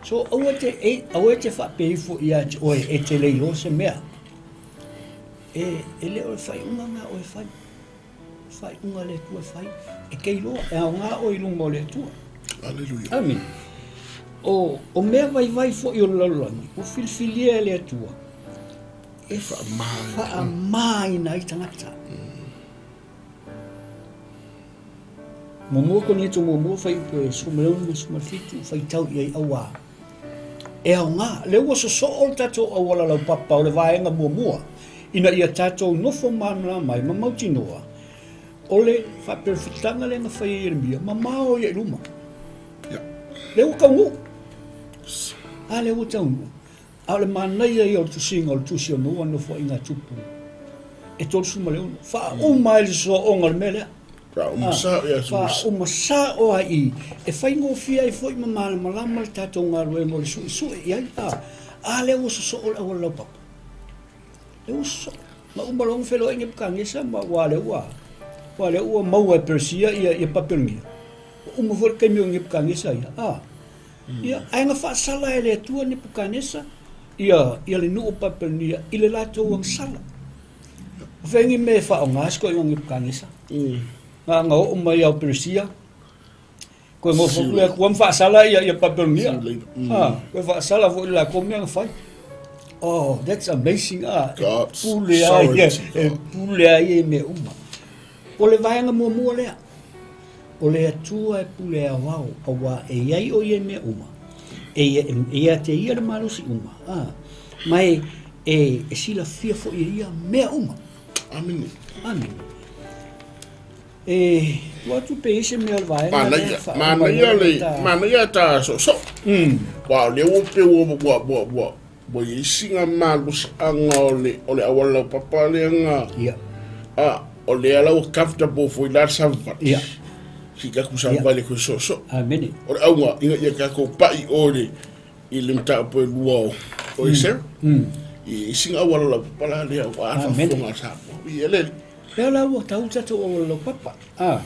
So aua te, e, aua e te faapea ifo ia te oe e te le iloa se mea. E, e le o le faaiuga na oe fai. Faaiuga le Atua e fai. E te iloa, e aoga oe i luma o le Atua. Aleluia. Amene. O, o mea vaivai foi o le lalolagi, ua filifilia e le Atua e faamāina ai tagata. Muamua Korinito muamua fuaiupu e 16 ma 17 faitau i ai auā. E aoga, lea ua sosoo le tatou auala laupapa o le vaega muamua ina ia tatou nofo malamalama ai ma mautinoa o le faaperefitaga lea na fai e Ieremia, mamao ia i luma. Lea ua taunuu. A lea ua taunuu. A o le manaia ia o le tusiga o le tusi o Noa Nofoaiga a Tupu e 36. Faauma ai le sosooga o le mea lea. Faauma sao ia Faauma sao ai i e faigofie ai foi ma malamalama le tatou galuega o le suesue i ai. A, a lea ua sosoo le auala laupapa. Lea ua sosoo. Na uma loa ona feiloai Nebukanesa ma ua lea ua ua lea ua maua e Peresia ia ia Papelonia. Ua uma foi le taimi o Nebukanesa ia. A. Ia, ae na faasala e le Atua Nepukanesa ia, ia le nuu o Papelonia i le latou agasala. O fea ni mea e faaaoga si toeaina Nepukanesa? Na, na oo mai ao Peresia, toe nofo atu le Atua ma faasala ia, ia Papelonia. Ah, toe faasala foi le latou mea na fai. Oh, that's amazing. Ah, e pule a ia, e pule a ia i mea uma. O le vaega muamua lea. O le Atua e pule aoao, auā e i ai ʻo ia i mea uma, e ia, e ia te ia le malosi uma, a, ma e, e, e silafia foi e ia mea uma. Amene. Amene. E tuu atu pe i ai se mea o le vaega lea Manaia, e faauma ai manaia le le, ta... manaia ta soosoo. Aua o lea ua pei ua, ua, ua, ua, Ua i ai sina malosiaga o le, o le auala laupapa lea na, Ia. a, o lea la ua comfortable foi la le savavali. Ia. Si taku savavali koe soosoo. Amene. O le auga, ina ia tatou pai o le, i le mataupu e lua o, o Esera. I ai sina auala laupapa la lea ua a Amene. faafofoga a Samoa. Ia le alii. Lea la ua tau tatou auala laupapa. A.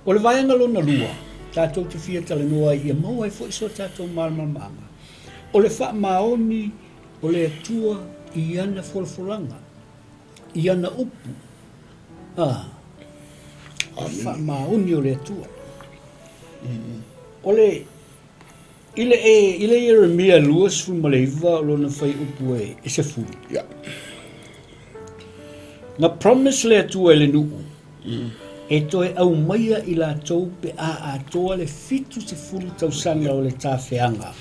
O le vaega lona lua, tatou te fia talanoa ai ia maua ai foi so tatou malamalamaaga. O le faamaoni o le Atua i ana folafolaga, i ana upu, a, o le faamaoni o le Atua. O le, i le, i le Ieremia 29 o lona fuaiupu e, e 10. Yeah. Na promise le Atua i le nuu, e toe aumaia i latou pe a atoa le 70 tausaga o le tafeaga.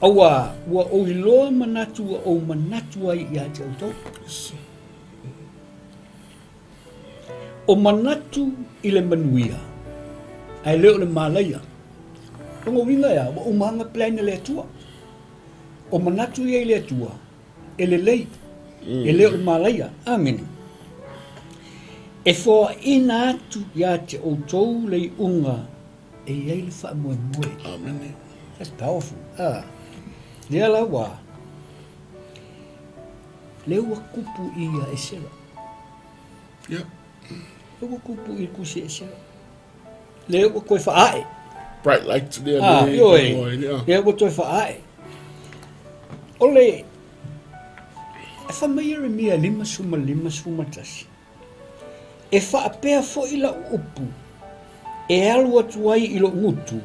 Auā, ua ou iloa manatu ua ou manatu ai ia te outou. O manatu i le manuia, ae le o le malaia. Lona uiga e a? Ua uma lava ona plan e le Atua. O manatu ia i le Atua, e lelei, e le o le malaia. Amene. E foaina atu ia te outou le iuga e i ai le faamoemoe. Amene. That's powerful. Ah. Lea la ua, lea ua kupu i ia Esera. Yeah. Lea ua kupu i kusi Esera. Lea ua toe faaae. Bright lights lea Ah, le ioe. katoa i lea. Lea ua toe faae. O le, e fai mai Ieremia 55, 11, E faapea foi lau upu e alu atu ai i lou gutu,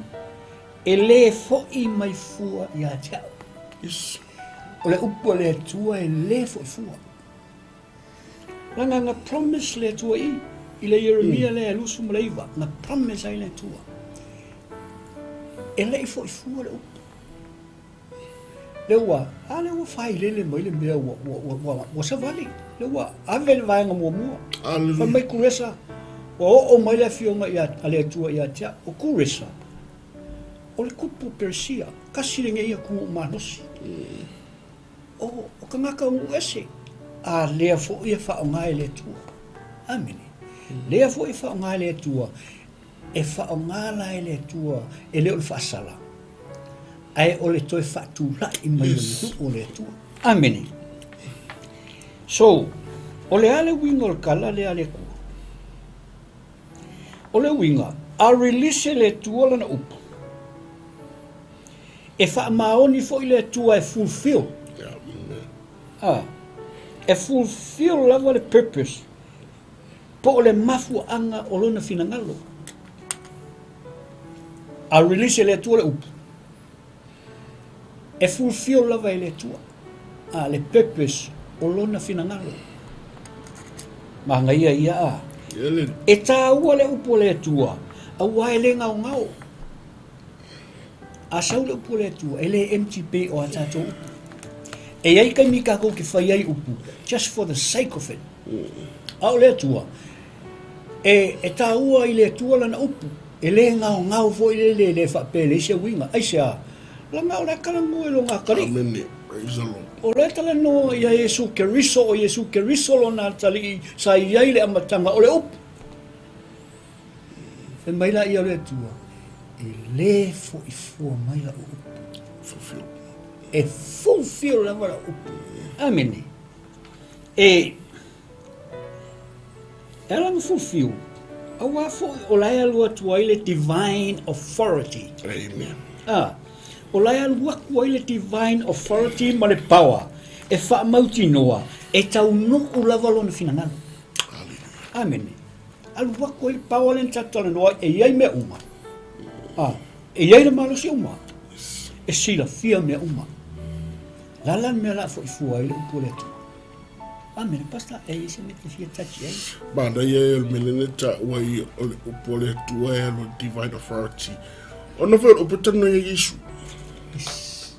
e lē foʻi mai fua ia te au. Yes. O le upu a le Atua e lē foʻi fua. Leaga na promise le Atua i i le Ieremia lea e 29, na promise ai le Atua. E le i foi fua le upu. Lea ua, a lea ua failele mai le mea ua, ua, ua, ua, ua savali. Lea ua ave le vaega muamua. Fai mai Kuresa, ua oo mai le afioga ia, a le Atua ia te au. O Kuresa, o le kupu o Peresia, kasi lenei atunuu malosi. O, o tagata o nuu ese, a lea foi e faaaoga e le Atua. Amene. Lea foi e faaaoga e le Atua. E faaaoga la e le Atua, e le o le faasala, ae o le toe faatulai mai o le nuu o le Atua. Amene. So, o le a le uiga o le tala lea a le Atua? O le uiga, a release e le Atua lana upu, e faamaoni foi le Atua e fulfill. Ah, e fulfill lava le purpose po o le mafuaaga o lona finagalo. A release e le Atua le upu, e fulfill lava e le Atua a le purpose o lona finagalo. Manaia ia a. E tāua le upu o le Atua, aua e le gaogao. A sau le upu o le Atua, e le empty pei o a tatou upu. E i ai taimi tatou te fai ai upu, just for the sake of it. A o le Atua, e, e tāua i le Atua lana upu, e le gaogao foi lele, e le faapea e leai se uiga. Aisea? Leaga o la e talanoa i lona atalii. Amene. Praise the Lord. O la e talanoa ia Iesu Keriso, o Iesu Keriso lona atalii sa i ai le amataga o le upu. Fai mai la ia o le Atua, e le foi fua mai lau upu. Fulfill. E fulfill lava lau upu. Amene. E, e ala na fulfill, auā foi o la e alu atu ai le divine authority. Amen. Ah, o la e alu atu ai le divine authority ma le power e faamautinoa e taunuu lava lona finagalo. Amene. Alu atu ai le power lea na tatou talanoa ai, e i ai mea uma. Ah, e i ai le malosi uma. E silafia mea uma. La la le mea la foi fua ai le upu o le Atua. Amene, Pastor, e i ai se mea te fia touch ai. Manaia ia o le mea lea na taua ai o le upu o le Atua e alu divine authority. Ona foi o le upu e talanoa ai Iesu. Yes.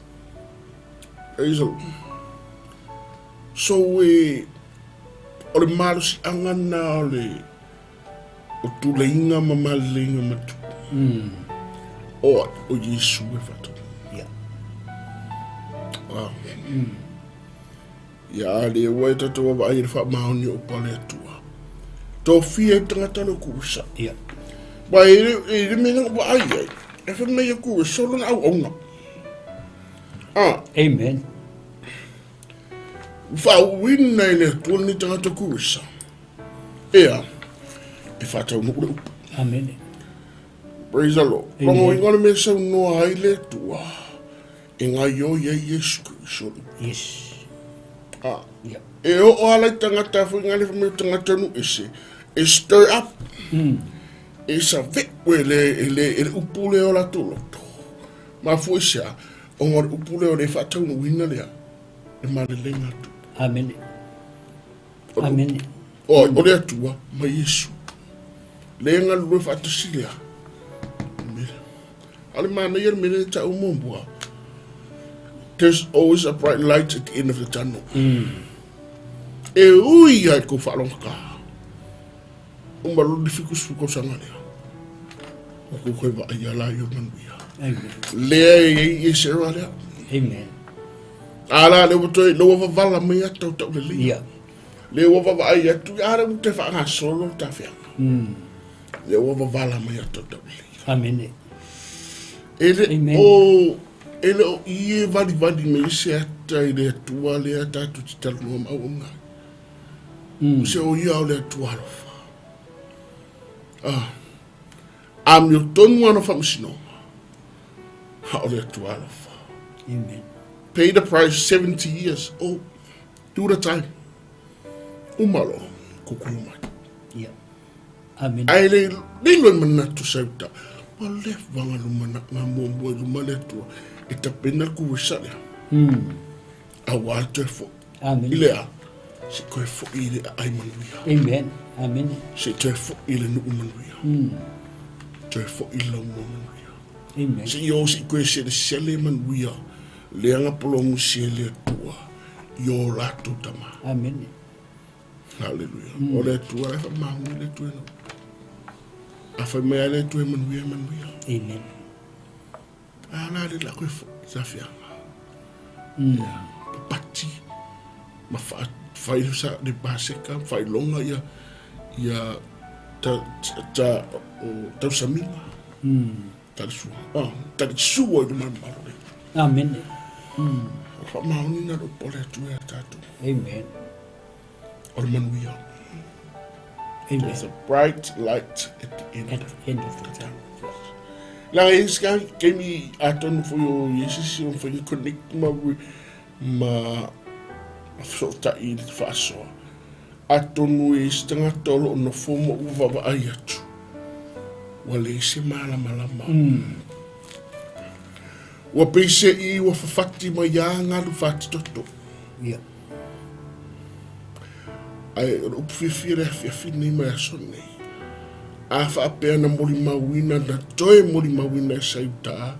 Praise the Lord. So e o le malosiaga na o le o tuleiga ma maleleiga matua. O ai, o Iesu e whatu. Yeah. Ah. Ia a le ua e tatou vaavaai i le faamaoni o upu a le Atua. Tofia e tagata le kusa. Yeah. Ba e le e le mea na vaai ai. E fai mai e kusa o lona auauna. Ah. Amen. Faauuina e le Atua lenei tagata kusa. Ea, e faataunuu le upu. Amene. Praise the Lord. Logoina o le mea e saunoa ai le Atua, e gaioi ai Iesu Keriso le upu. Yes. Ah. Yeah. E oo ala i tagata foi ngale fai mai o tagata nu ese, e stir up. E save'u e le, e le, e le upu lea o latou loto. Mafua i se a? Ona o le upu lea o le faataunuuina lea, le malelega atu. Amene. Amene. O, o le Atua ma Iesu. Le galulue faatasi lea. Mele. A o le manaia le mea lea e ta'u muamua. There's always a bright light at the end of the tunnel. E ui lava i kou faalogogā. Uma loa le 70 tausaga lea. Ua kou toe vaaia la ia o le manuia. Amen. Lea e i ai e Sarah lea. Amen. A la lea ua toe, lea ua vavala mai ata o taulelei. Ia. Lea ua vaavaai atu, a lea ua toe faagasolo le tafeaga. Lea ua vavala mai ata o taulelei. Amene. E le Amen. o, e le o i e valivali mai se ata i le Atua lea tatou te talanoa ma auauna ai. Se o ia o le Atua alofa. Ah, amiotonu ana faamasinoga, a o le Atua alofa. Amen. Pay the price 70 years. Oh, do the time. Uma loa, kukulu mai. Yeah. Amen. Ae le lilo i manatu sauta. Ua leva nga luma na nga muamua i luma le Atua e tapena le kuesa lea. Aua le toe foi. Amen. I le a? Se i toe foʻi i le aai manuia. Amen. Amene. Se i toe foʻi i le nuu manuia. Toe foʻi i le laumua manuia. Amen. Se i o se i toe selesele manuia lea na polomusia e le Atua i o latou tama. Amene. Haleluia. O le Atua la e faamaoni le Atua e nuu. A fai mai lava le Atua e manuia, e manuia. Amen. A la le la koe foʻi sa fiaga. Ia, papati ma fa fai sa le paseka faailoga ia ia ta ta o tausamiga. Talisua. Ah, talisua i le malumalu le. Amene. O le faamaoniga le upu a le Atua ia tatou. Amen. O le manuia. Amen. There's a bright light at the end. At the end of the tunnel. Leaga e i ai se taimi atonu foi o i ai se isi o mafai ona connect ma ma fesootai i le faasoa. Atonu e i ai se tagata o lo o nofo ma ua vaavaai atu, ua leai se malamalama. Ua pei se i ua fafati mai lava galu fatitoto. Ia. Ae o le upu fiafia le afiafi nei ma le aso nei. A faapea na molimauina, na toe molimauina e Saiuta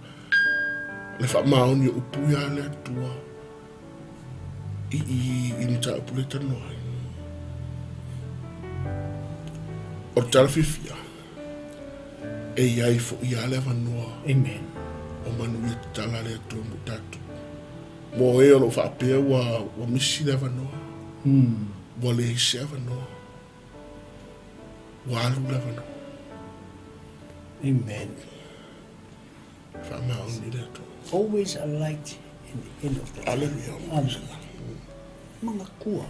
le faamaoni o upu ia le Atua i i i mataupu le talanoa ai. O le tala fiafia, e i ai foʻi lava le avanoa. Amen. O manuia tatala le Atua mo tatou. Mo e o lo o faapea ua, ua misi le avanoa. Ua leai se avanoa. Ua alu le avanoa. Amen. Faamaoni le Atua. Always a light in the end of the tunnel. Aleluia. Amen. Mangatua.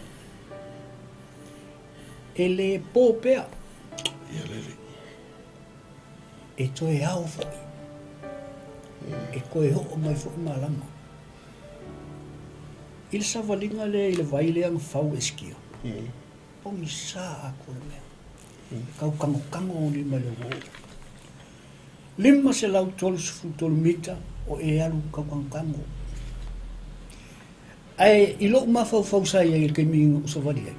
E le po pea. Ia lele. E toe ao foʻi. E toe oo mai foʻi malama. I le savaliga lea i le vai lea na fau e Sikia. Pogisa atoa le mea. E tau kagokago ou lima i le uo. 533 mita o e alu tau kagokago. Ae i lou mafaufau sa i ai i le taimi na ou savali ai.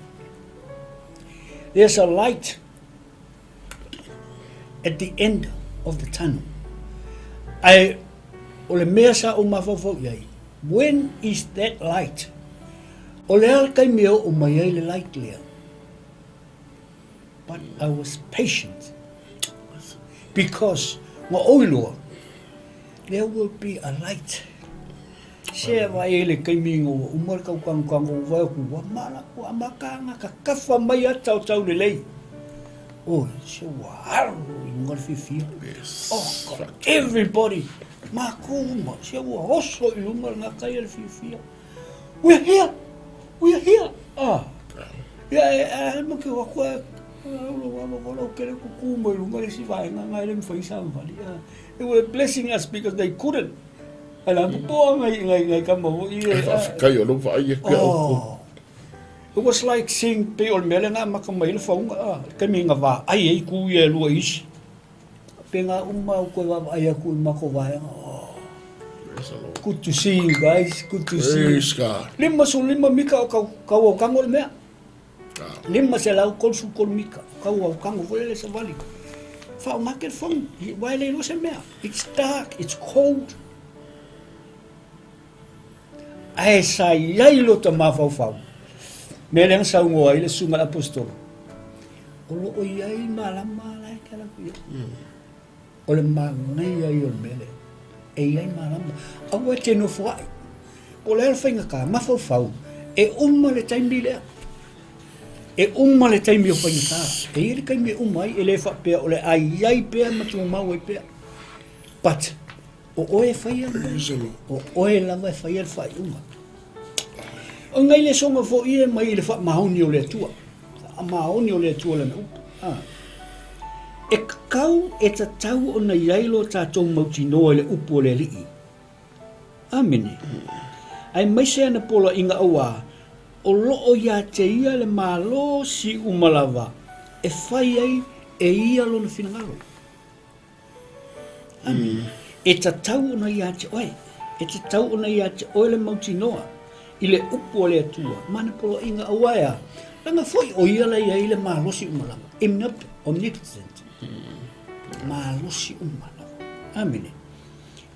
There's a light at the end of the tunnel. Ae o le mea sa ou mafaufau i ai, when is that light? O le a le taimi e oo mai ai le light lea? But I was patient because na ou iloa, there will be a light. Se vaai ai le taimi ina ua uma le taukanukaga ua vaai atu ua mala ua amataga tatafa mai ata o taulelei. Oi, se ua alu i luga le fiafia. Yes. Oh God, everybody, matou uma, se ua oso i luga le gata ia le fiafia. We are here, we are here. Ah. Ia e, e, ma ke atu e, lau kele kuku mai luga le isi vaega ngai le mawhai sa mawhali. They were blessing us because they couldn't. Ai la popoa ngai ngai ngai kama foi e. E faafetai o lou vaai atu ia outou. Oh. It was like seeing pei o le mea lea na amata mai ai le faauga a, le taimi na vaai ai ku ia e lua i isi. Pēnā uma au koe vaavaai atu i matou vaega. Oh. Praise the Lord. Good to see you guys. Good to see you. Praise God. 55 mita o kau, kau au kango le mea. Ah. 533 mita o kau au kango foi le savali. Whaomake le fono, i wae le iloa se mea. It's dark, it's cold. Ae sa i ai lo ta mafaufau. Mea lea na saunoa ai le susuga i le Aposetolo, o lo o i ai malama la e te ala atu i ai. O le manaia ia o le mea lea. E i ai malama. Aua e te nofo aʻe. Po o le a le faigata, mafaufau, e uma le taimi lea. E uma le taimi o faigata. E i ai le taimi e uma ai, e le faapea o le a i ai pea ma tumau ai pea. But, o oe e faia le mea. O oe lava e faia le faaiuga. O ngai le soga foi e mai i le faamaoni o le Atua. Faamaoni o le Atua lana upu. Ah. E tatau, e tatau ona i ai lo tatou mautinoa i le upu o le Alii. Amene. Aemaise ana poloaiga auā, o lo o iā te ia le malosi uma lava e fai ai e ia lona finagalo. Amene. E tatau ona iā te oe. E tatau ona iā te oe le mautinoa. i le upu a le Atua ma ana poloaiga aua e a? Leaga foi o Ia la e i ai le malosi uma lava, omnipotent, malosi uma lava. Amene.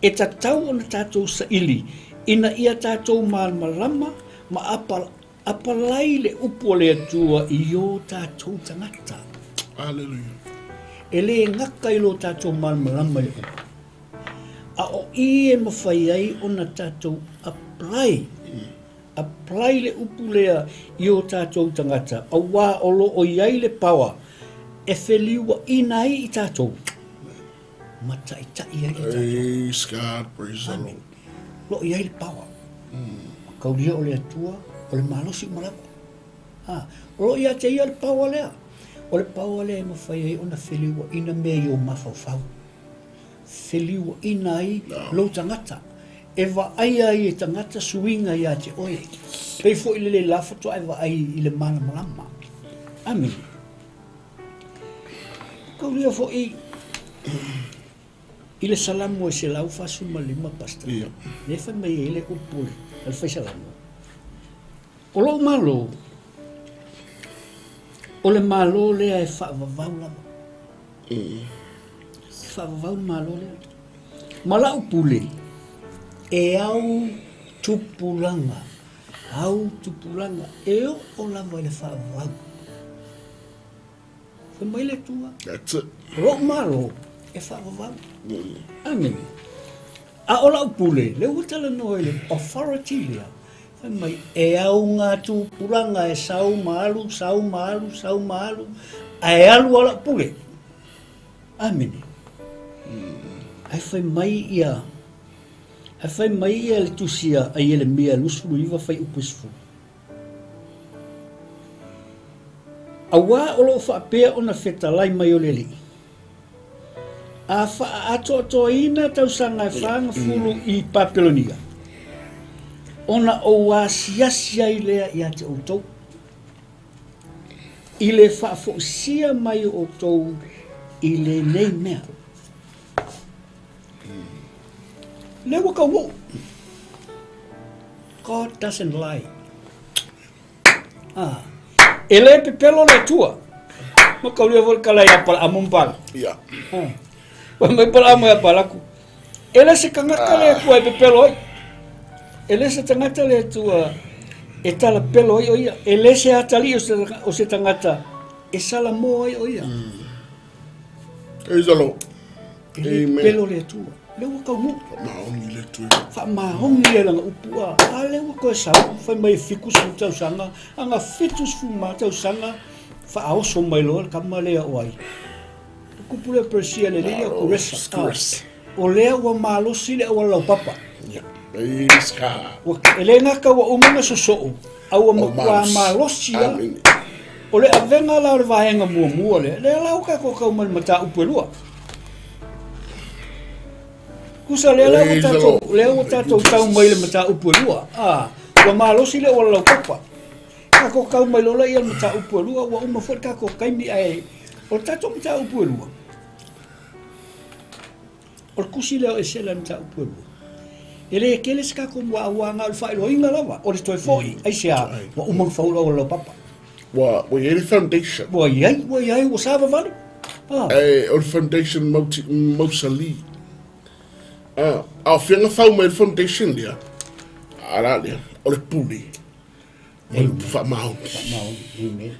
E tatau ona tatou saili ina ia tatou malamalama ma apalai le upu a le Atua i o tatou tagata. Aleluia. E le gata i lo tatou malamalama i le upu, a o i e mafai ai ona tatou apply, apply le upu lea i o tatou tagata, aua o lo o i ai le power e feliuaina ai i tatou ma taitai ai i tatou. Praise God, praise the Lord. Lo o i ai le power. Kaulia o le Atua, o le malosi uma lava. A, o lo o ia te ia le power lea. O le power lea e mafai ai ona feliuaina mea i ou mafaufau. Feliuaina ai lou tagata. E vaaia ai e tagata suiga ia te oe. Pei foi le le la faatoa e vaai i le malamalama. Amene. Kaulia foi i le Salamo e 145, Pastor. Ia. Lea fai mai ai le upu a le fai Salamo. O lou Malo, o le Malo lea e faavavau lava. E faavavau le Malo lea. Ma lau pule, e au tupulaga, au tupulaga, e oo lava i le faavavau. Fai mai le Atua. That's it. O lou Malo e faavavau. Amene. A o lau pule, lea ua talanoa i le authority lea, fai mai e au ngā tupulaga e sau ma alu, sau ma alu, sau ma alu, ae alu a lau pule. Amene. Ae fai mai ia, ae fai mai ia le tusi a Ielemia 29 fuaiupu 10. Aua o lo o faapea ona fetalai mai o le Alii, a faaatoatoaina tausaga e 40 i Papelonia, ona ou asiasi ai lea ia te outou, i le faafoisia mai o outou i lenei mea. Lea ua taunuu. God doesn't lie. Ah. E le pepelo le Atua. Ma kaulia foi le tala ia Palaamu ma Palaku. Ia. Ah. Fai mai Palaamu ia Palaku. E le se tagata le Atua e pepelo ai. E le se tagata le Atua e talapelo ai o ia. E le se atalii o se tagata e salamo ai o ia. Praise the Lord. E le pepelo le Atua. Lea ua taunuu. Faamaoni le Atua. Faamaoni ia lana upu a. A lea ua toe sau, fai mai e 70 tausaga, ana 70 tausaga faaoso mai loa le tama lea o ai. Le kupu lea Persia le alii o Kuresa. Kuresa. O lea ua malosi le auala laupapa. Yeah. Praise God. Ua, e le gata ua uma ona sosoo, a ua matua malosi lava. O le avega la o le vaega muamua lea, lea la ua tatou tau mai le mataupu e lua. Tusa lea la ua tatou, lea ua tatou tau mai le mataupu e lua. Ah, ua malosi le auala laupapa. Tatou tau mai loa lea i le mataupu e lua, ua uma foi le tatou taimi ae o le tatou mataupu e lua. O le tusi lea o Esera i le mataupu e lua. E le tele se tatou muaau na o le faailoaina lava o le toe foi. Aisea? Ua uma ona fau le auala laupapa. Ua, ua i ai le foundation. Ua i ai, ua i ai, ua savavali. Ah. E, o le foundation mauti, mausali. Ah, a o fea na fau mai le foundation lea? A la lea, o le pule. O le faamaoni. Faamaoni, amen.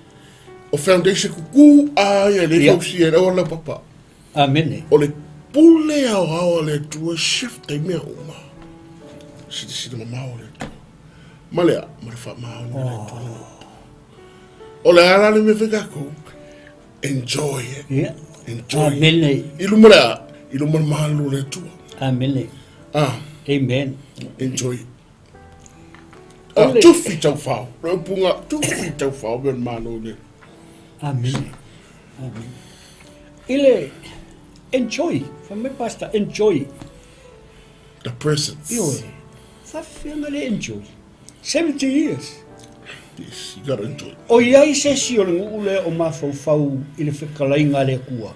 O foundation kuku a ia le fausia e le auala laupapa. Amene. O le pule aoao a le Atua e shift ai mea uma. Silasila mamao le Atua. Ma le a? Ma le faamaoni a le Atua. O le a la le mea fai tatou? Enjoy it. Yeah. Enjoy. Amene. I luma le a? I luma le malu o le Atua. Amene. Ah. Amen. Enjoy it. Ah, tufi tau whao. Le upunga, tufi tau whao me le malo le. Amene. Amene. I le enjoy, fai mai pastor, enjoy. The presence. Ioe. Faafefea le enjoy. 70 years. Yes, you gotta enjoy. O i ai se isi o le nuu lea o mafaufau i le fetalaiga a le Atua.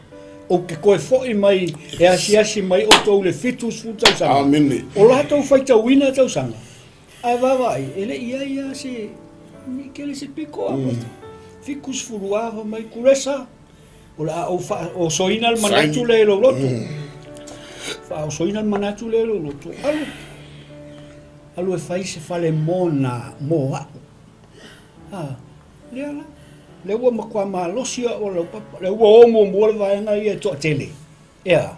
Ou te toe foi mai e asiasi mai outou i le 70 tausaga. Amene. O latou faitauina tausaga. Ae vaavaai, e le i ai lava se, ni kele se piko a mm. 70 fa mai Kuresa, o le a ou faaosoina le manatu lea i lou loto. Mm. Faaosoina le manatu lea i lou loto. Alu, alu e fai se fale mo na, mo a'u. Ah, lea la. Lea ua matua malosi a'u o lau papa. Lea ua o muamua le vaega ia e toatele. Ea,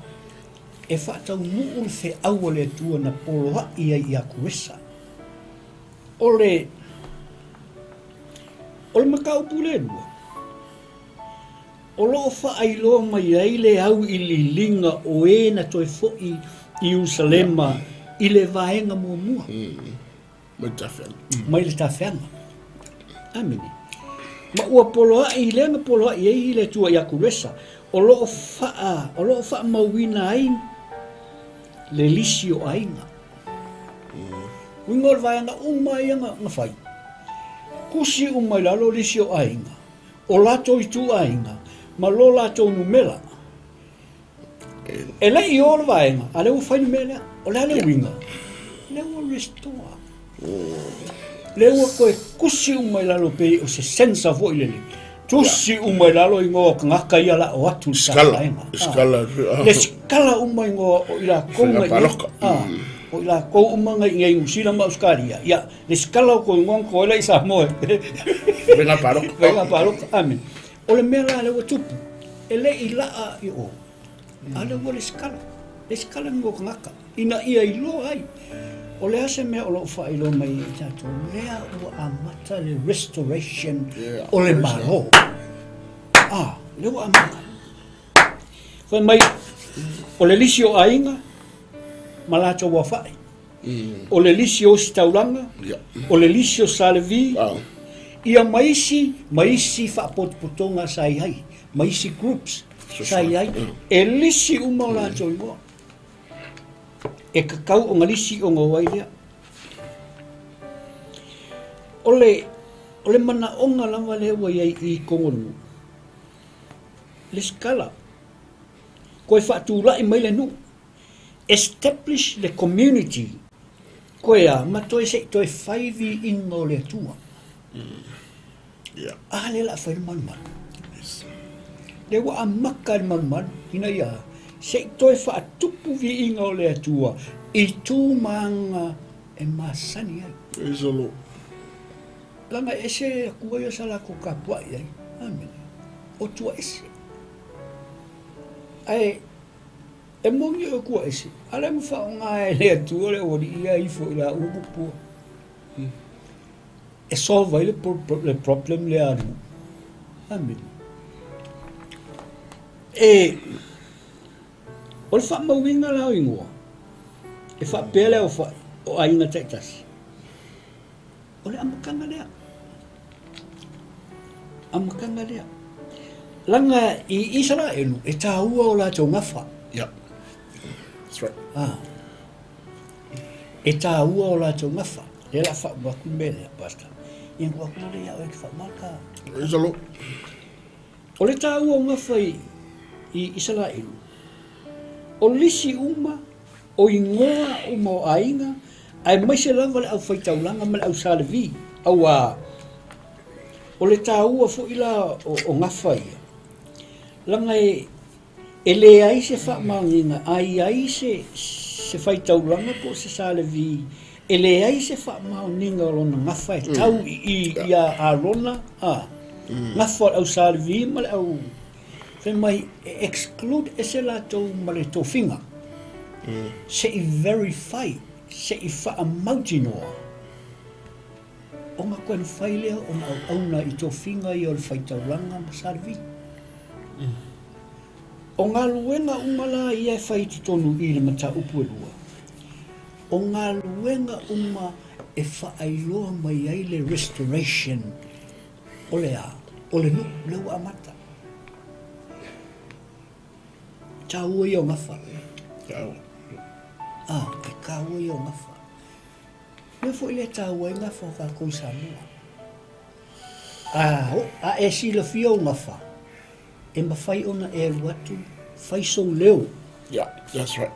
e faataunuu le feau a le Atua na poloa'i ai ia Kuresa. O le, o le mataupu lelua, o lo o faailoa mai ai le auiliiliga o e na toe foi i Ierusalema i le vaega muamua. Mai le tafeaga. Mai le tafeaga. Amene. Ma ua poloa'i lea na poloa'i ai le Atua ia Kuresa, o lo o faa, o lo o faamauina ai le lisi o aiga. Uiga o le vaega uma ia na, na fai. Tusi uma i lalo lisi o aiga, o latou ituaiga, ma lo latou numera. E le i o le vaega, a lea ua fai le mea lea. O le a le uiga? Lea ua restore. Lea ua toe tusi uma i lalo pei o se sensa foi lele. Tusi uma i lalo igoa o tagata ia la o atu i le vaega. Skala. Le skala uma igoa o i latou na i o i latou uma na i Niu Sila ma Australia. Ia, le skala o kou igoa na totoe la i Samoa. Faiga palota. Faiga palota. Amene. O le mea la lea ua tupu, e le i laa i o, a lea ua lesitala, lesitala ni o tagata, ina ia iloa ai. O le a se mea o lo o faailoa mai i tatou, lea ua amata le restoration o le Malo. Ah, lea ua amata. Fai mai, o le lisi o aiga ma latou aofai. O le lisi o ositaulaga, o le lisi o Sa Levi, ia ma isi, ma isi faapotopotoga sa i ai, ma isi groups sa i ai, e lisi uma o latou igoa. E tatau ona lisi ona o ai lea. O le, o le manaoga lava lea ua i ai i totonu o le nuu, lesitala, toe faatulai mai le nuu. Establish le community koe a ma toe se i toe fai viiga o le Atua. Yeah. A lea la fai le malumalu. Yes. Lea ua amata le malumalu ina ia se i toe faatupu viiga o le Atua i tu ma aga e masani ai. Praise the Lord. Leaga e ese Atua ia sa latou tapuai ai. Amene. O Atua ese. Ae E moni o Atua ese, a lea ma faaaoga e le Atua le aualii ia ifo i laua tupua. E solve ai le problem lea a le nuu. Amene. E, o le faamauina la o igoa, e faapea le aofai o aiga taitasi. O le amataga lea. Amataga lea. Leaga i Isaraelu e taua o latou gafa. Yeah. That's right. Ah. E taua o latou gafa. Lea la faauma atu le mea lea, Pastor. Ia ua atu lea ia oe e te faamata. Praise the Lord. O le taua o gafa i, i Isaraelu, o lisi uma O igoa uma o aiga, aemaise lava le aufaitaulaga ma le au Sa Levi, auā, o le taua foi la o gafa ia, leaga e leai se faamaoniga, a i ai se faitaulaga po o se Sa Levi, e leai se faamaoniga o lona gafa e tau i i ia Arona, a, gafa o le au Sa Levi ma le au Fai mai e exclude ese latou ma le tofiga se i verify, se i faamautinoa ona toe mafai lea ona auauna i tofiga ia o le faitaulaga ma Sa Levi. O galuega uma la ia e fai i totonu i le mataupu e lua, o galuega uma e faailoa mai ai le restoration O le a? O le nuu lea ua amata. E taua ia o gafa. Taua. Ah, e taua ia o gafa. Mea foi lea e taua ai gafa o tatou i Samoa. A, a e silafia o gafa, e mafai ona e alu atu, fai sou leo. Yeah, that's right.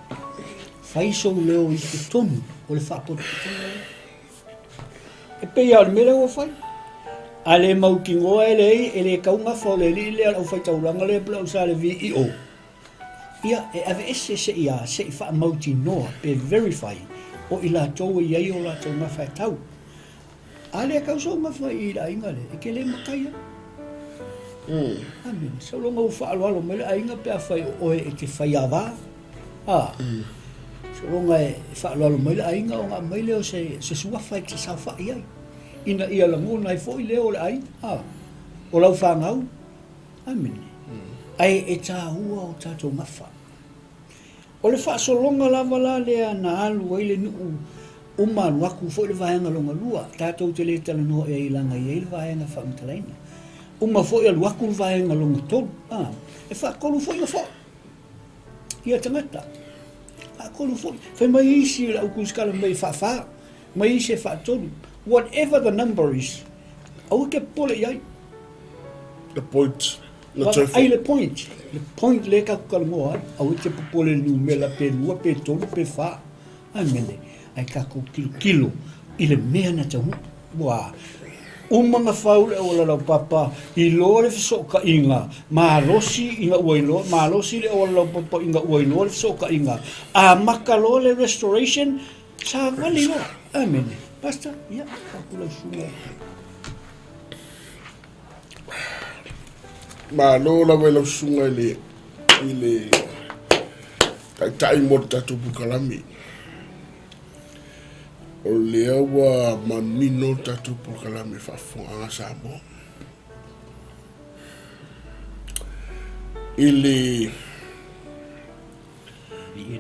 Fai sou leo i totonu o le faapotopotoga lea. E pei lava o le mea lea ua fai. A le mautinoa e leai, e le tau gafa o le alii lea o le aufai-taulaga lea po o le au sa le VEO. Ia, e aveese se i a, se i faamautinoa pe verify o i latou e i ai o latou gafa e tau. A le tau sou gafa i le aiga lea, e te le matai ai. Amene. Sologa ua faaaloalo mai le aiga pe afai o oe e te faiava. A. Sologa e faaaloalo mai le aiga ona aumai lea o se, se suafa e te saofai ai. Ina ia lagona ai foi leo o le aiga. A. O lau fanau. Amene. Ae e taua o tatou gafa. O le faasologa lava la lea na alu ai le nuu uma alu atu foi le vaega lona lua, tatou te le talanoa i ai leaga e i ai le vaega faamatalaina. Uma foi alu atu le vaega lona tolu, a, e faatolu foi na foi ia tagata. Faatolu foi. Fai mai isi o le au tusikala mai e faafa, mai isi e faatolu. Whatever the number is, aua e te popole i ai. The point. Vaai le point, le point lea tatou talanoa ai, aua e te popole i le numera pe lua pe tolu pe fa. Amene. Ae tatou tilotilo i le mea na taunuu. Ua uma na fau le auala laupapa, iloa le fesootaiga, malosi ina ua iloa, malosi le auala laupapa ina ua iloa le fesootaiga, amata loa le restoration, savali loa. Amene. Pastor, ia, faatu lau susuga. Malo lava i lau susuga i le i le taitai mo le tatou polokalame. O lea ua manino le tatou polokalame faafofogaaga Samoa. I le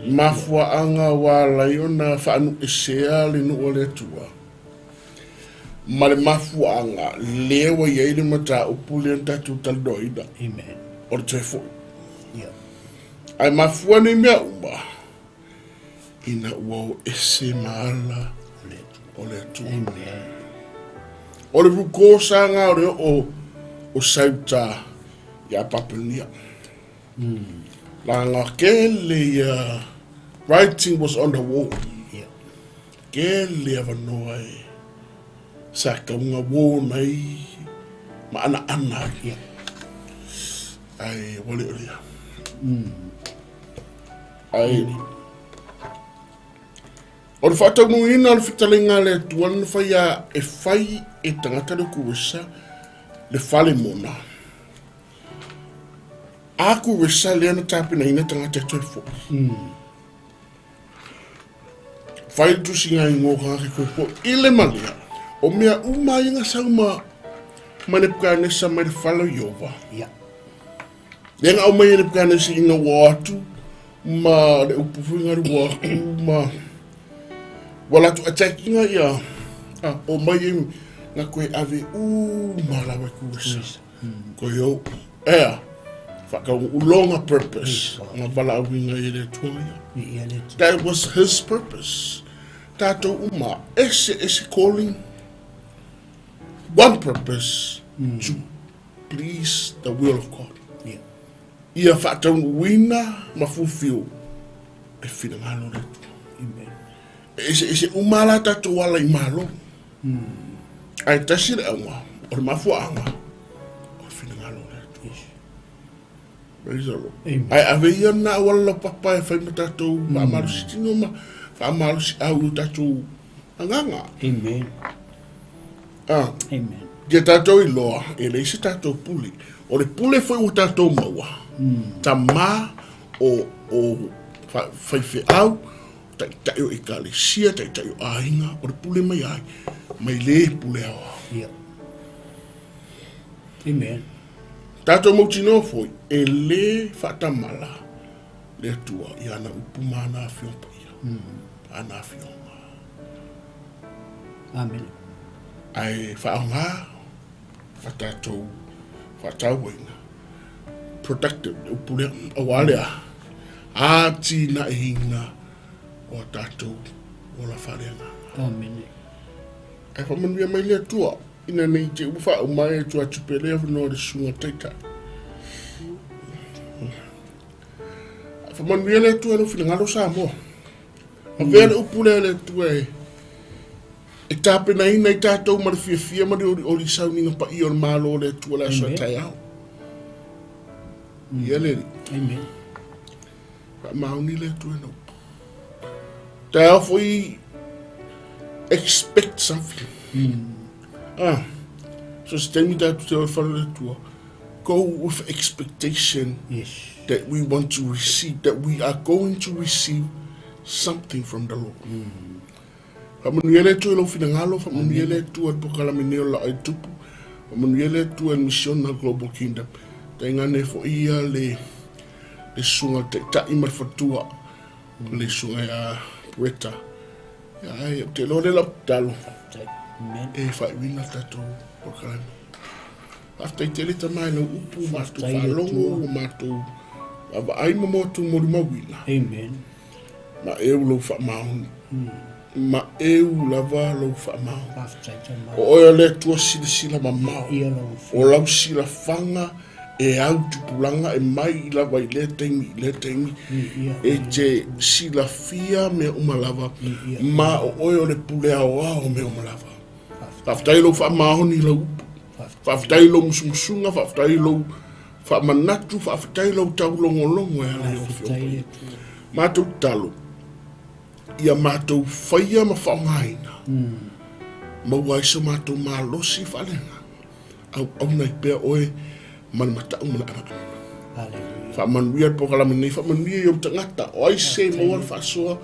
mafuaaga ua ala ai ona faanuuesea le nuu a le Atua, ma le mafuaaga lea ua i ai le mataupu lea na tatou talanoaina. Amen. O le toe foi. Yeah. Ae mafua nei mea uma, ina ua o ese ma ala o le Atua. Amen. O le rukosaga o le oo o Sauta ia Papelonia. Laga kele ia writing was on the wall. Yeah. Kele avanoa e sa kaunga wall mai ma ana ana. Yeah. Ai wale o lea. Ai O le faataunuuina o le fetalaiga a le Atua na faia e fai e tagata le kuesa le fale mona. A kuesa lea na tapenaina tagata e toe foi. Fai le tusiga i ngō ka ke koe po i le malea. O mea uma ai nga sau ma ma Nebuchadnezzar mai le fale o Iova. Ia. Lea nga aumai e Nebuchadnezzar ina ua atu ma le upu foi nga ua atu ma ua latou attack inga ia a o mai e nga koe ave uma lava i kuesa. Koe o ea whakau ulonga purpose nga valaauina i le Atua ia. Ia le Atua. That was his purpose. Tātou uma, ese ese calling, one purpose, to please the will of God. Ia. Ia whaataunuina ma fulfill e whinangalo le Atua. Amen. E ese ese uma la tātou ala i malo. Ae tasi le auga, o le mafuaaga, o le finagalo o le Atua. Yes. Praise the Lord. Amen. Ae ave ia na auala laupapa e fai ma tatou faamalosi tino ma faamalosi au i o tatou agaga. Amen. Ah, Amen. ia tatou iloa, e leai se tatou pule. O le pule foi ua tatou maua, tama o, o faifeau, Taitai o Ekalesia, taitai o aiga, o le pule mai ai, mai le pule aoao. Ia. Amen. Tātou mautinoa foi, e lē faatamala le Atua i ana upu ma ana afioga paia, ana afioga. Amen. Ae faaaoga a tatou faatauaina productive le upu lea, aua lea atinaeina o a tatou ola faaleagaga. Amene. Ae faamanuia mai le Atua ina nei te ua faauma ai e tua atu pea le avanoa le susuga taitai. Faamanuia le Atua i lou finagalo Samoa. Avea le upu lea le Atua e E tapenaina ai tatou ma le fiafia ma le olioli i sauniga paia o le Malo o le Atua i le aso a taeao. Ia le Alii. Amen. Faamaoni le Atua i na upu. Taeao foi expect something. Ah, so se taimi tatou te o i le fale o le Atua, go with expectation Yes. that we want to receive, that we are going to receive something from the Lord. Faamanuia le Atua i lou finagalo, faamanuia le Atua i le polokalame nei o Laai le Tupu, faamanuia le Atua i le misiona Global Kingdom. Taigane foi ia le le susuga le taitai ma le faletua, le susuga ia Pueta. Ia ai, ou te iloa lea lau tatalo e faaiuina le tatou polokalame. Faafetai tele tama i lau upu, matou faalogo, matou vaavaai ma matou molimauina. Amen. Ma eu lou faamaoni. Ma eu lava lou faamaoni. Faafetai tama. O oe o le Atua silasila mamao. Ia lau O lau silafaga e au tupulaga e mai lava i lea taimi i lea taimi. E te silafia mea uma lava. Ma o oe o le pule aoao o mea uma lava. Faafetai lou faamaoni i lau upu. Faafetai lou musumusuga, faafetai lou faamanatu, faafetai lou taulogologo e ala i ou Afioga Paia. Matou tatalo, ia matou faia ma faaaogaina, maua ai so matou malosi faaleagaga, auauna ai pea oe ma le matau ma le anaana. Faamanuia le polokalame nei, faamanuia i ou tagata, o ai se maua le faasoa,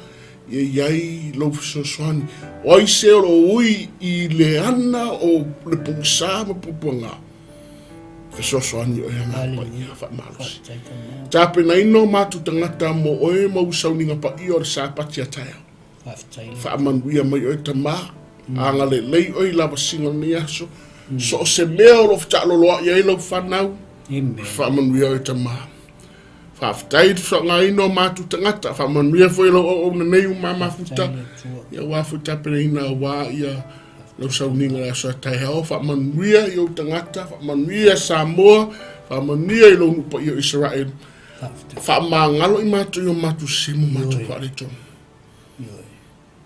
ia i ai lou fesoasoani. O ai se o lo o ui i le ana o le pogisa ma puapuaga, fesoasoani oe Agaga Paia faamalosi. Tapenaina o matou tagata mo oe ma ou sauniga paia o le Sapati a taeao. Faamanuia mai oe Tama, agalelei oe i lavasiga o lenei aso, so o se mea o lo o fetaaloloai ai lau fanau, faamanuia oe Tama. Faafetai i le fesoagaina o matou tagata, faamanuia foi lau auauna nei ua mamafuta, ia aua foi tapenaina aua ia lau sauniga i le aso a taeao, faamanuia i ou tagata, faamanuia Samoa, faamanuia i lou nuu paia o Isaraelu, faamagalo i matou i o matou sese ma matou faaletonu.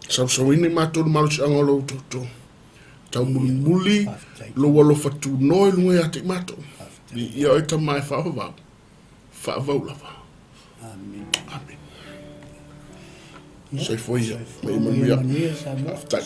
Sausauina i matou le malosiaga o lou toto. Taumulimuli lou alofa tunoa i luga ia te i matou. Viia oe Tama e faavavau. Faavau lava. Amen. Amen. Soifua ia. Ma ia manuia. Faafetai.